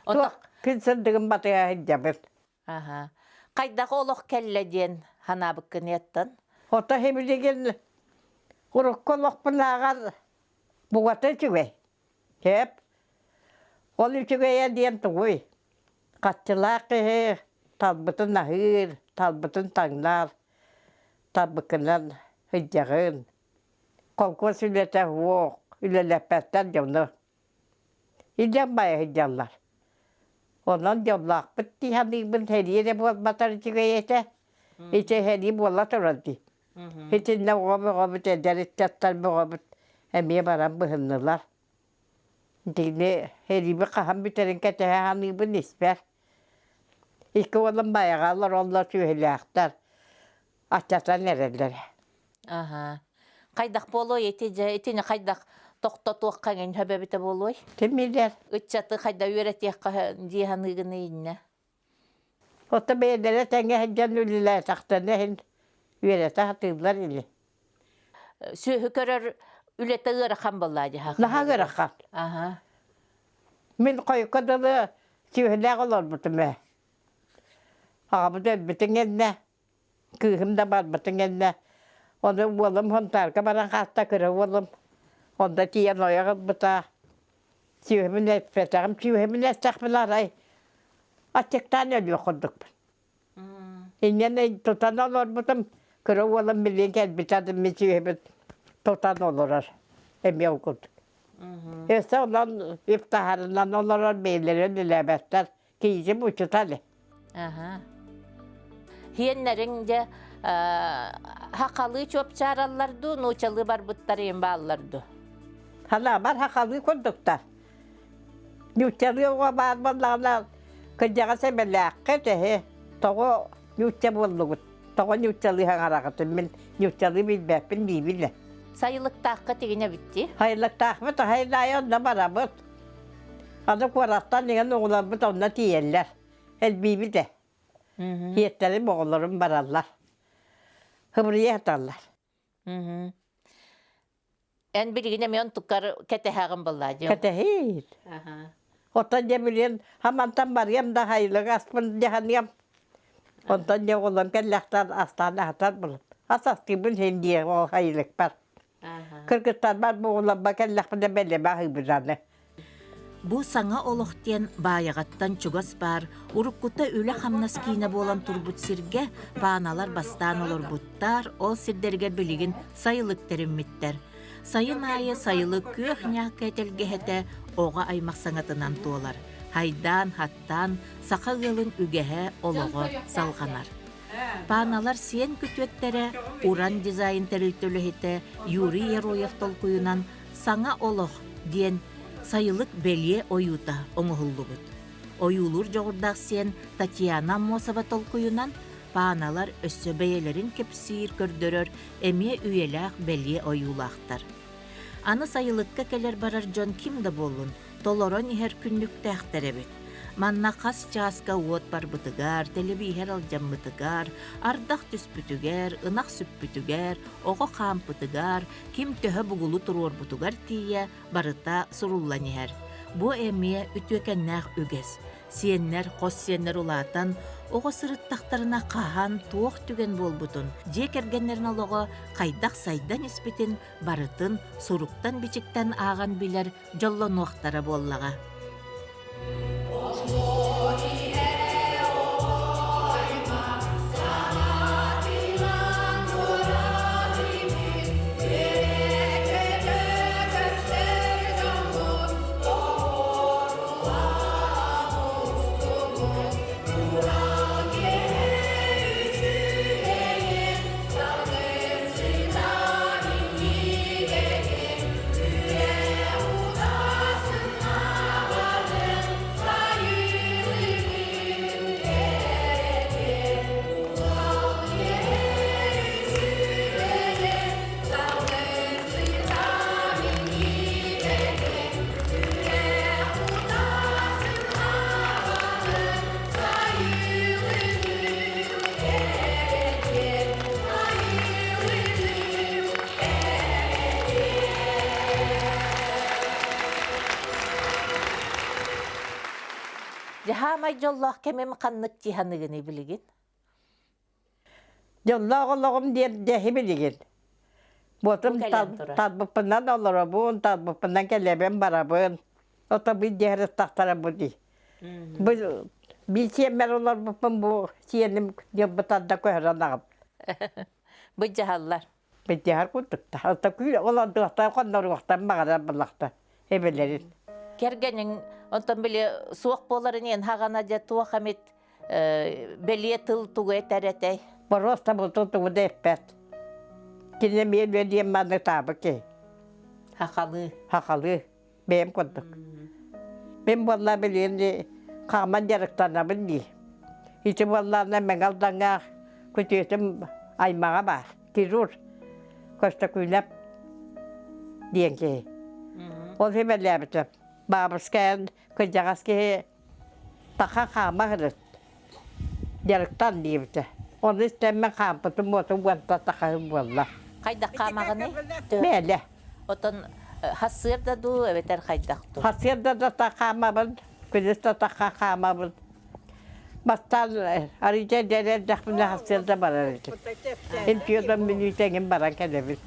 S2: Туох күн сырдыгын батыһа сылдьабын.
S3: Аха. Хайдах олох кэллэ диэн санаабыккын еттан?
S2: Ото билигин урукку олохпунааҕар бугата үчүгэй. Сөп. Ол үчүгэйэ диэн тугуй? Хаччылаах киһи талбытын аһыыр, талбытын таҥнар, талбыккынан сылдьаҕын. Холкуос үлэтэ суох, үлэлэппэттэр дьону. Илдьэн байа сылдьаллар. Онон дьоллоохпут дии саныыбын, сэрии эрэ буолбатар үчүгэй этэ. Ити сэрии буола турар дии. Итиннэ оҕо бөҕөбүт, эдэр ыччаттар бөҕөбүт эмиэ баран быһыннылар. Итини сэриибит хаһан бүтэрин кэтэһэ саныыбын испэр. Икки уолум байаҕа олороллор сүөһүлээхтэр. Аччатан эрэллэр.
S3: Аха. Хайдах буолуой ити дьэ итини хайдах тохтотуохха эҥин сөп эбитэ буолуой?
S2: Ким билэр?
S3: Ыччаты хайда үөрэтиэххэ дии саныыгын иннэ?
S2: Ото бэйэлэрэ тэҥҥэ сылдьан үлэлээтэхтэринэ иһин үөрэтэ сатыыллар ини.
S3: Сүөһү көрөр үлэтэ ыарахан буоллаа дии
S2: Наһаа ыарахан.
S3: Аха.
S2: Мин хойукка дылы сүөһүлээх олорбутум ээ. Аҕабыт өлбүтүн кэннэ Кыыһым да барбытын кэннэ, ону уолум Хонтаарга баран хаалта, кыра уолум. Онно тиийэн ойох ылбыта. Сүөһүбүн эппэтэҕим, сүөһүбүн эттэхпинэ арай аччыктаан өлүөх курдукпун. Инньэ тутан олорбутум, кыра уолум билигин кэлбитэ, мин сүөһүбүн тутан олорор эмиэ ол курдук. Өссө онон үп таһарынан олорор бэйэлэрэ үлэлээбэттэр. Киһитим учутали.
S3: Аха. Хиэннэриҥ дьэ хахалыы чуопчаараллар дуу, нуучалыы барбыттар иһин бааллар дуу?
S2: Ханаабар хахалыы курдуктар. Нууччалыы оҕо баар буоллаҕына кырдьаҕас эбэлээххэ тэһи тоҕо нуучча буоллугут? Тоҕо нууччалыы хаҥараҕытын мин нууччалыы билбэппин диибин ээ.
S3: Сайылыктаахха тигинэ битти.
S2: Сайылыктаахпыт хайдаайы онно барабыт. Аны куораттан иҥэн оҕолорбут онно тиийэллэр. Элбиибит ээ. Сиэттэрим оҕолорум бараллар. Хыбырыйа сыталлар.
S3: Эн билигин эмиэ онтуккар кэтэһэҕин буоллаа дии.
S2: Кэтэһиир. Оттон дьэ билигин хамантан барыам да хайылык аспын дьаһаныам. Онтон дьэ оҕолорум кэллэхтэр астаан аһатар булам. Ас астыыбын син диэ ол хайылыкпар. Кыргыттарбар буоларба кэллэхпинэ бэлэбэ аһыыбын
S1: Бу саҥа олох диэн Баайаҕаттан чугас баар, уруккута үлэ-хамнас киинэ буолан турбут сиргэ пааналар бастаан олорбуттар, ол сирдэригэр билигин сайылык тэриммиттэр. Сайын аайы сайылык күөх ньаакка тэлгэһэтэ оҕо аймах саҥатынан туолар. Хайдаан, хаттаан саха ыалын үгэһэ, олоҕо салҕанар. Пааналар сиэн күтүөттэрэ Уран дизайн тэрилтэ үлэһитэ Юрий Яроев толкуйунан «Саҥа олох» диэн сайылык бэлиэ ойуута оҥоһуллубут. Ойуулуур дьоҕурдаах сиэн Татьяна Аммосова толкуйунан пааналар өссө бэйэлэрин кэпсиир, көрдөрөр эмиэ үйэлээх бэлиэ ойуулаахтар. Аны сайылыкка кэлэр-барар дьон ким да буоллун, толорон иһэр күннүктээхтэр эбит. Манна хас чааска уот барбытыгар, тэлэбииһэр алдьаммытыгар, ардах түспүтүгэр, ынах сүппүтүгэр, оҕо хаампытыгар, ким төһө бугулу туруорбутугар тиийэ барыта суруллан иһэр. Бу эмиэ үтүөкэннээх үгэс. Сиэннэр, хос сиэннэр улаатан, оҕо сырыттахтарына хаһан, туох түгэн буолбутун, дьиэ кэргэннэрин олоҕо хайдах сайдан испитин барытын суруктан-бичиктэн ааҕан билэр дьоллонуохтара буоллаҕа.
S3: Дьаһаамай дьоллоох кэмим ханнык тиһаныгыный билигин?
S2: Дьоллоох олоҕум диэн дьэһи билигин. Буотум талбыппынан олоробун, талбыппынан кэлэбин барабын. Ото бу дьэһэр бу дии. Бу биир сиэммэр олорбуппун бу сиэним дьылбытан да көһөрөн аҕам.
S3: Быдьаһаллар.
S2: Быдьаһар курдукта. Ото күүр олордуохтан хонноруохтан баҕарар буллахта эбэлэрин.
S3: Кэргэниҥ онтон били суох буоларын иэн хаҕана дьэ туох эмит бэлиэ тыл тугу этэр этэй?
S2: Боруоста бултун тугу да эппэт. Кини эмиэ үө диэн маннык таабы киһи.
S3: Хахалыы.
S2: Хахалыы. Бэйэм курдук. Мин буолла билигин хааман дьарыктанабын дии. Ити буоллаҕына Мэҥэ Алдаҥҥа күтүөтүм аймаҕа баар. Хирург Костокуйнап диэн киһи. Ол сүбэлээбитим. Баабыска эн кырдьаҕас киһи Таха хаама сырыт, дьарыктан диэбитэ. Ону истэммин хаампытым уотум уонта тахаһым буолла.
S3: Хайдах хаамаҕыный?
S2: Мээлэ.
S3: Отон хассыарда дуу эбэтэр хайдах дуу?
S2: Хассыарда да та хаамабын, күнүс да таха хаамабын. Бастаан арыйда дэрэрдэхпинэ хассыарда барар этим. Импиодом мүнүүтэ эҥин баран кэлэбин.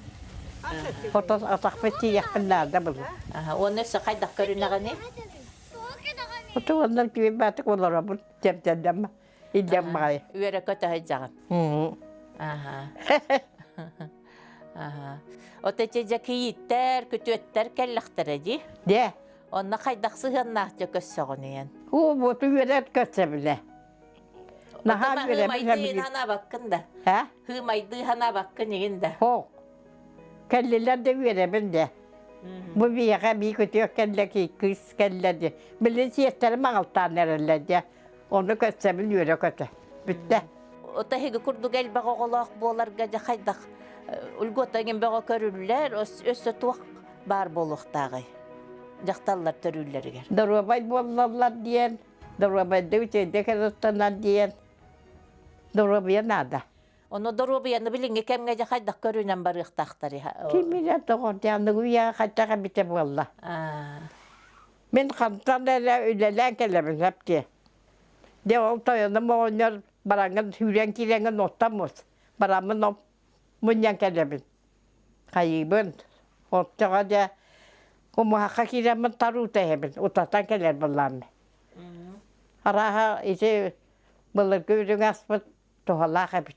S2: Отон атахпыт тиийэхпин наада булла.
S3: Уонна өссө хайдах көрүнэҕиний?
S2: Отуоннар киһи баатык олоробун чэпчэннэм илдьэн баҕайы.
S3: Үөрэ көтө сылдьаҕын. Аха. Аха. От эти дьэ кийииттэр, күтүөттэр кэллэхтэрэ дии.
S2: Дьэ.
S3: Онно хайдах сыһыаннаах дьэ көссөҕүнүйэн?
S2: Уу буоту үөрэр көссөбүлэ. Наһаа
S3: үөрэбин ханаабаккын да.
S2: Һэ?
S3: Хыымайдыы ханаабаккын игин да.
S2: Хоок. Кэллилэр да үөрэбин де. Бу биһиэхэ бии күтүөх кэллэ кыыс кэллэ дии. Билин сиэттэрим аҕалтаан эрэллэр дии. Ону көссөбүн үөрэ-көтө. Бүттэ.
S3: Ота эһиги курдук элбэх оҕолоох буоларга дьэ хайдах льгота эҥин бөҕө көрүллэр, өссө туох баар буолуохтааҕый дьахталлар төрүүллэригэр?
S2: Доруобай буоллаллар диэн, доруобайдыы үчүгэйдик кырыттанар диэн доруобуйа наада.
S3: Ону доруобуйаны билиҥҥи кэмҥэ дьэ хайдах көрүнэн барыахтаахтарый?
S2: Ким билэр доҕор, аныгы үйэҕэ хайдах эбитэ буолла. Мин хантан эрэ үлэлээн кэлэбин сөп дии. Дьэ ол тойонум оҕонньор бараҥҥын сүүрэн киирэҥҥин оттон бараммын мунньан кэлэбин. Хайыыбын, оччоҕо дьэ умуһахха киирэммин таруута иһэбин, утатан кэлэр былааммын. Арааһа ити былыргы үрүҥ аспыт туһалаах эбит.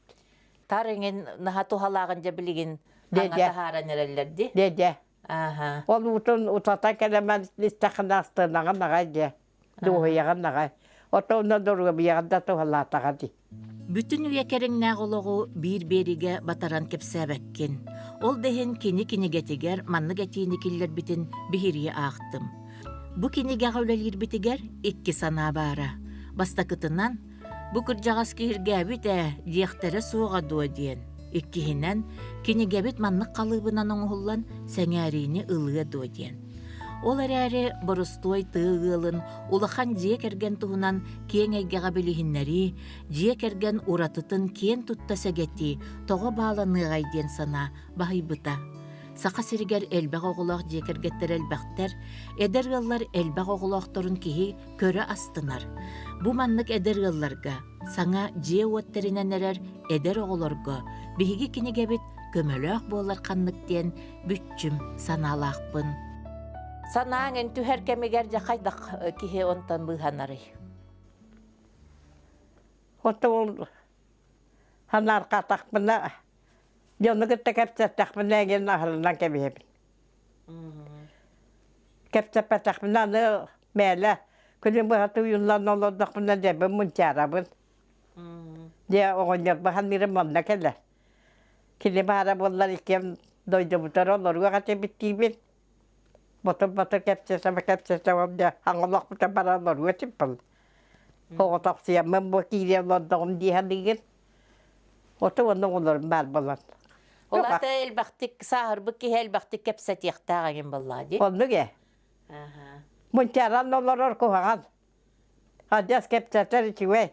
S3: Тар иҥин наһаа туһалааҕын дьэ билигин хаҥа таһааран эрэллэр дии.
S2: Дьэ-дьэ.
S3: Ааһа.
S2: Ол уутун утата кэлэмэн истэххинэ астынаҕын аҕай дьэ, дуоһуйаҕын аҕай. Отонно доруобуйаҕын да туһалаатаҕа дии.
S1: Бүтүн үйэ кэриҥнээх олоҕу биир биэригэ батаран кэпсээбэккин. Ол да иһин кини кинигэтигэр маннык этиини киллэрбитин биһирии аахтым. Бу кинигэҕэ үлэлиирбитигэр икки санаа баара. Бастакытынан, Бу кырдьаҕас киһиргээбит ээ диэхтэрэ суоҕа дуо диэн. Иккиһинэн, кинигэбит маннык халыыбынан оҥоһуллан сэҥээриини ылыа дуо диэн. Ол эрээри боростуой тыа ыалын улахан дьиэ кэргэн туһунан киэҥ эйгэҕэ билиһиннэрии, дьиэ кэргэн уратытын киэн тутта сэгэтии тоҕо бааланыаҕай диэн санаа баһыйбыта. Саха сиригэр элбэх оҕолоох дьиэ кэргэттэр элбэхтэр, эдэр ыаллар элбэх оҕолоохторун киһи көрө астынар. Бу маннык эдэр ыалларга, саҥа дьиэ-уот тэринэн эрэр эдэр оҕолорго биһиги кинигэбит көмөлөөх буолар ханнык диэн бүччүм санаалаахпын.
S3: Санааҥ эн түһэр кэмигэр дьэ хайдах киһи онтон быыһанарый?
S2: Оттон санаарҕаатахпына дьону кытта кэпсэттэхпинэ эҥин аһылынан кэбиһэбин. Кэпсэппэтэхпинэ аны мээлэ күнү быһа тууйуллан олордохпуна дьэбин мунчаарабын. Дьэ оҕонньорбо саныырым онно кэлэр. Кини баара буоллар иккиэн дойдубутугар олоруох этибит диибин. Ботур-ботур кэпсэтэ-кэпсэтэ дьэ аҥолохпута бара олоруо этиппин. Оҕотохсуйаммын бу киирэ олордоҕум дии саныыгын. Ото уонна оҕолорум баар буолан.
S3: Ол ата элбэхтик сааһырбыт киһи элбэхтик кэпсэтиэхтээх эҥин буоллаҕа дии.
S2: Оннук ээ. Мунчааран олорор куһаҕан. Адьас кэпсэтэр үчүгэй.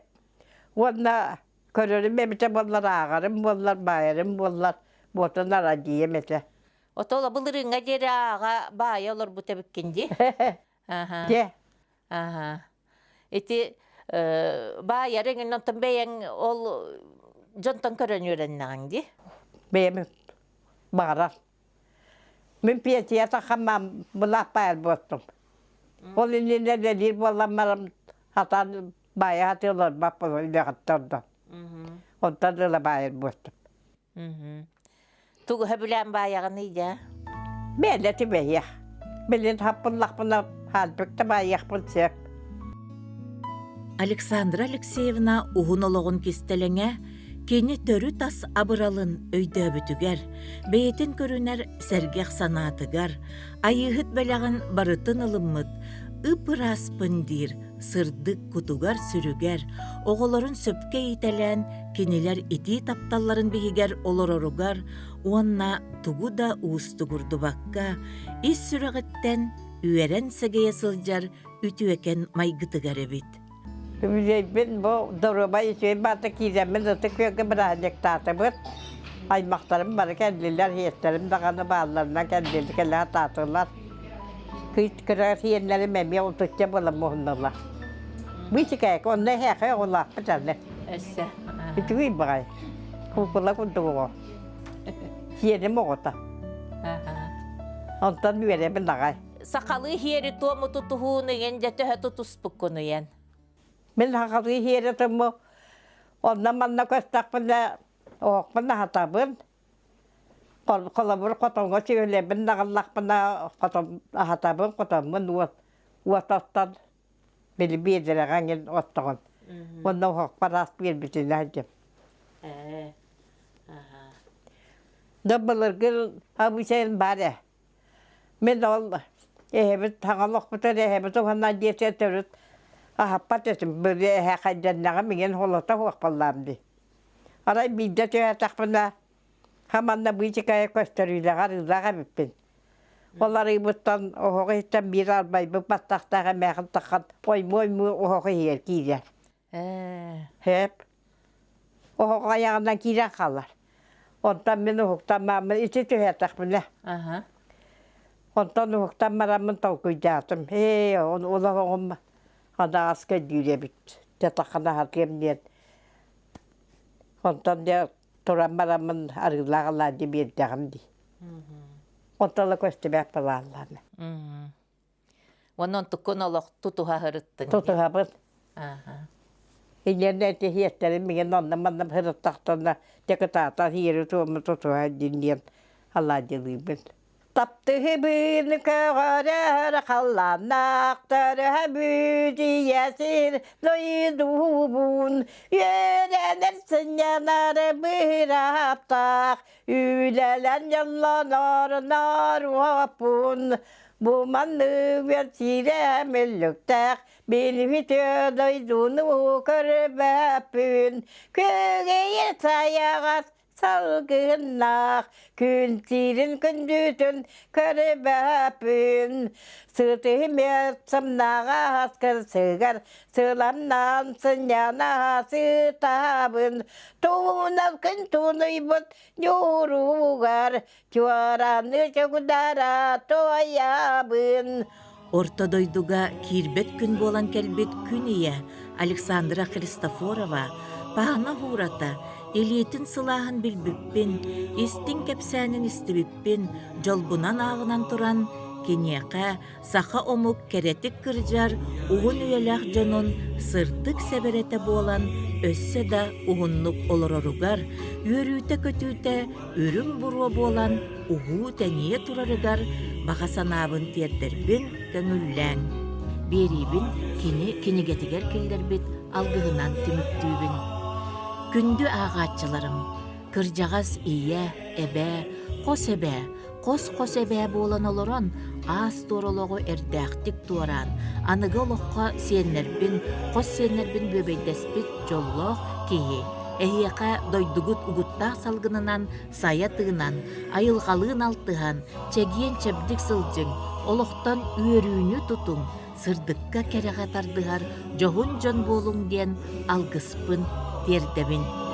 S2: Уонна көрөрүм эбитэ буоллар, ааҕарым буоллар, баайарым буоллар, буотун арадьыйым этэ.
S3: Отол былырыыҥҥа диэри ааҕа баайа олорбут эбиккин дии. Аха.
S2: Дьэ.
S3: Аха. Ити баайар эҥин онтон бэйэҥ ол дьонтон көрөн үөрэннэҕиҥ дии.
S2: Бэйэм баҕарар. Мин пенсия тахаммам былаах баайар буолтум. Ол иннинэ үлэлиир буолламмарым хатан баайа сатыы олорбаппын үлэҕиттэн ордон. Онтон ыла баайар буолтум.
S3: Тугу сөбүлээн баайаҕыный дьэ?
S2: Бээлэ түбэһиэх. Билин хаппыллахпына хаалбыт да баайыахпын сөп.
S1: Александра Алексеевна уһун олоҕун кистэлэҥэ кини төрүт ас абыралын өйдөөбүтүгэр, бэйэтин көрүнэр сэргэх санаатыгар, Айыыһыт бэлэҕин барытын ылыммыт ып-ырааспын диир сырдык кутугар-сүрүгэр, оҕолорун сөпкө иитэлээн кинилэр итии тапталларын биһигэр олороругар уонна тугу да уустугурдубакка ис сүрэҕиттэн үөрэн сэгэйэ сылдьар үтүөкэн майгытыгар эбит.
S2: Үбүлүөйбүн бу доруобай үчүгэй баата киирэммин Ытык Күөлгэ бырааһынньыктаатыбыт. Аймахтарым бары кэллилэр, иэттэрим даҕаны баалларынан кэллилэр, кэлэ сатаатылар. Кыыс кыра сиэннэрим эмиэ утучча буолан муһуннулар. Быычыкээк, онно эһээхэй оҕолоохпут аны.
S3: Өссө.
S2: Үчүгэй баҕай. Куукула курдук оҕо. Сиэним оҕото. Онтон үөрэбин аҕай.
S3: Сахалыы иһиэри туому тутуһууну иҥэн дьэ төһө тутуспуккун уйан?
S2: Мин сахалыы иһиэри тумму онно-манна көстөхпүнэ оһохпун аһатабын. Холобур, хотоҥҥо сүөһүлэрбин наҕыллахпына хотон аһатабын, хотоммун уот уот оттон били биэдэрэҕэ эҥин оттоҕун. Уонна оһохпор ас биэрбитинэ сылдьым.
S3: Ээ, аха.
S2: Да былыргы абыычайын баар ээ. Мин ол эһэбит саҥа олохпутун эһэбит уһунан диэки төрүт аһаппат этим. Били эһэ хайданнаҕым иҥин холото суох буоллаам дии. Арай биирдэ түһээтэхпинэ, хаманна быычыкайа көстөрүүлээх арыылаах эбиппин. Ол арыыбыттан оһоҕу иһиттэн биир арбайбыт баттахтаах эмээхин таххан оймуу-оймуу оһоҕу иһигэр киирэр.
S3: Ээ.
S2: Сөп. Оһох айаҕынан киирэн хаалар. Онтон мин уһуктан бараммын ити түһээтэхпинэ.
S3: Аха.
S2: Онтон уһуктан бараммын толкуйдаатым. Ээ, ол оһоҕум адаҕаска диир эбит. Дьэ аһатыам диэн. Онтон дьэ туран бараммын арыылаах алаадьы биэрдэҕим дии. Онтон ыла көстүбэт балааллаана.
S3: Уонна онтуккун олох тутуһа сырыттыҥ дии.
S2: Тутуһабын. Инньэнэ ити иэстэрим миҥин онно-манна сырыттахтарына дьэ кытаатан иэри-туому тутуһа диэн диэн алаадьылыыбын. Таптыһыбын көҕөрөр халлааннаах төрөһөбүт ийэ сир дойдубун үөрэнэр сынньанар быраптаах Үлэлэн дьоллонор норуоппун, бу маннык үөрсиирэ мүллүктээх, билбит дойдуну көрбөппүн. Күөгэйэр сайаҕас Салгыннаах күн сирин күндүтүн көрбөппүн Сытыһымет сымнаҕа аскырсыгар сыламнаан сынньана сытабын Туунал күн тунуйбут ньууругар чуораны чугдара туойабын
S1: Орто дойдуга киирбэт күн буолан кэлбит күн ийэ Александра Христофорова Паана Уһуурата илиитин сылааһын билбиппин, истиҥ кэпсээнин истибиппин дьолбунан ааҕынан туран, киниэхэ саха омук кэрэтик кырдьар уһун үйэлээх дьонун сырдык сэбэрэтэ буолан өссө да уһуннук олороругар, үөрүүтэ-көтүүтэ үрүҥ буруо буолан уһуу-тэнийэ турарыгар баҕа санаабын тиэрдэрбин көҥүллээҥ. Биэриибин кини кинигэтигэр киллэрбит алгыһынан түмүктүүбүн. Күндү ааҕааччыларым, кырдьаҕас ийэ, эбээ, хос эбээ, хос-хос эбээ буолан олорон, аас-туор олоҕу эрдээхтик туораан, аныгы олоххо сиэннэрбин, хос сиэннэрбин бүөбэйдэспит дьоллоох киһи эһиэхэ дойдугут угуттаах салгынынан сайа тыынан, айылҕалыын алтыһан, чэгиэн-чэбдик сылдьыҥ, олохтон үөрүүнү тутуҥ, сырдыкка-кэрэҕэ тардыһар дьоһун дьон буолуҥ диэн алгыспын тиэрдэбин.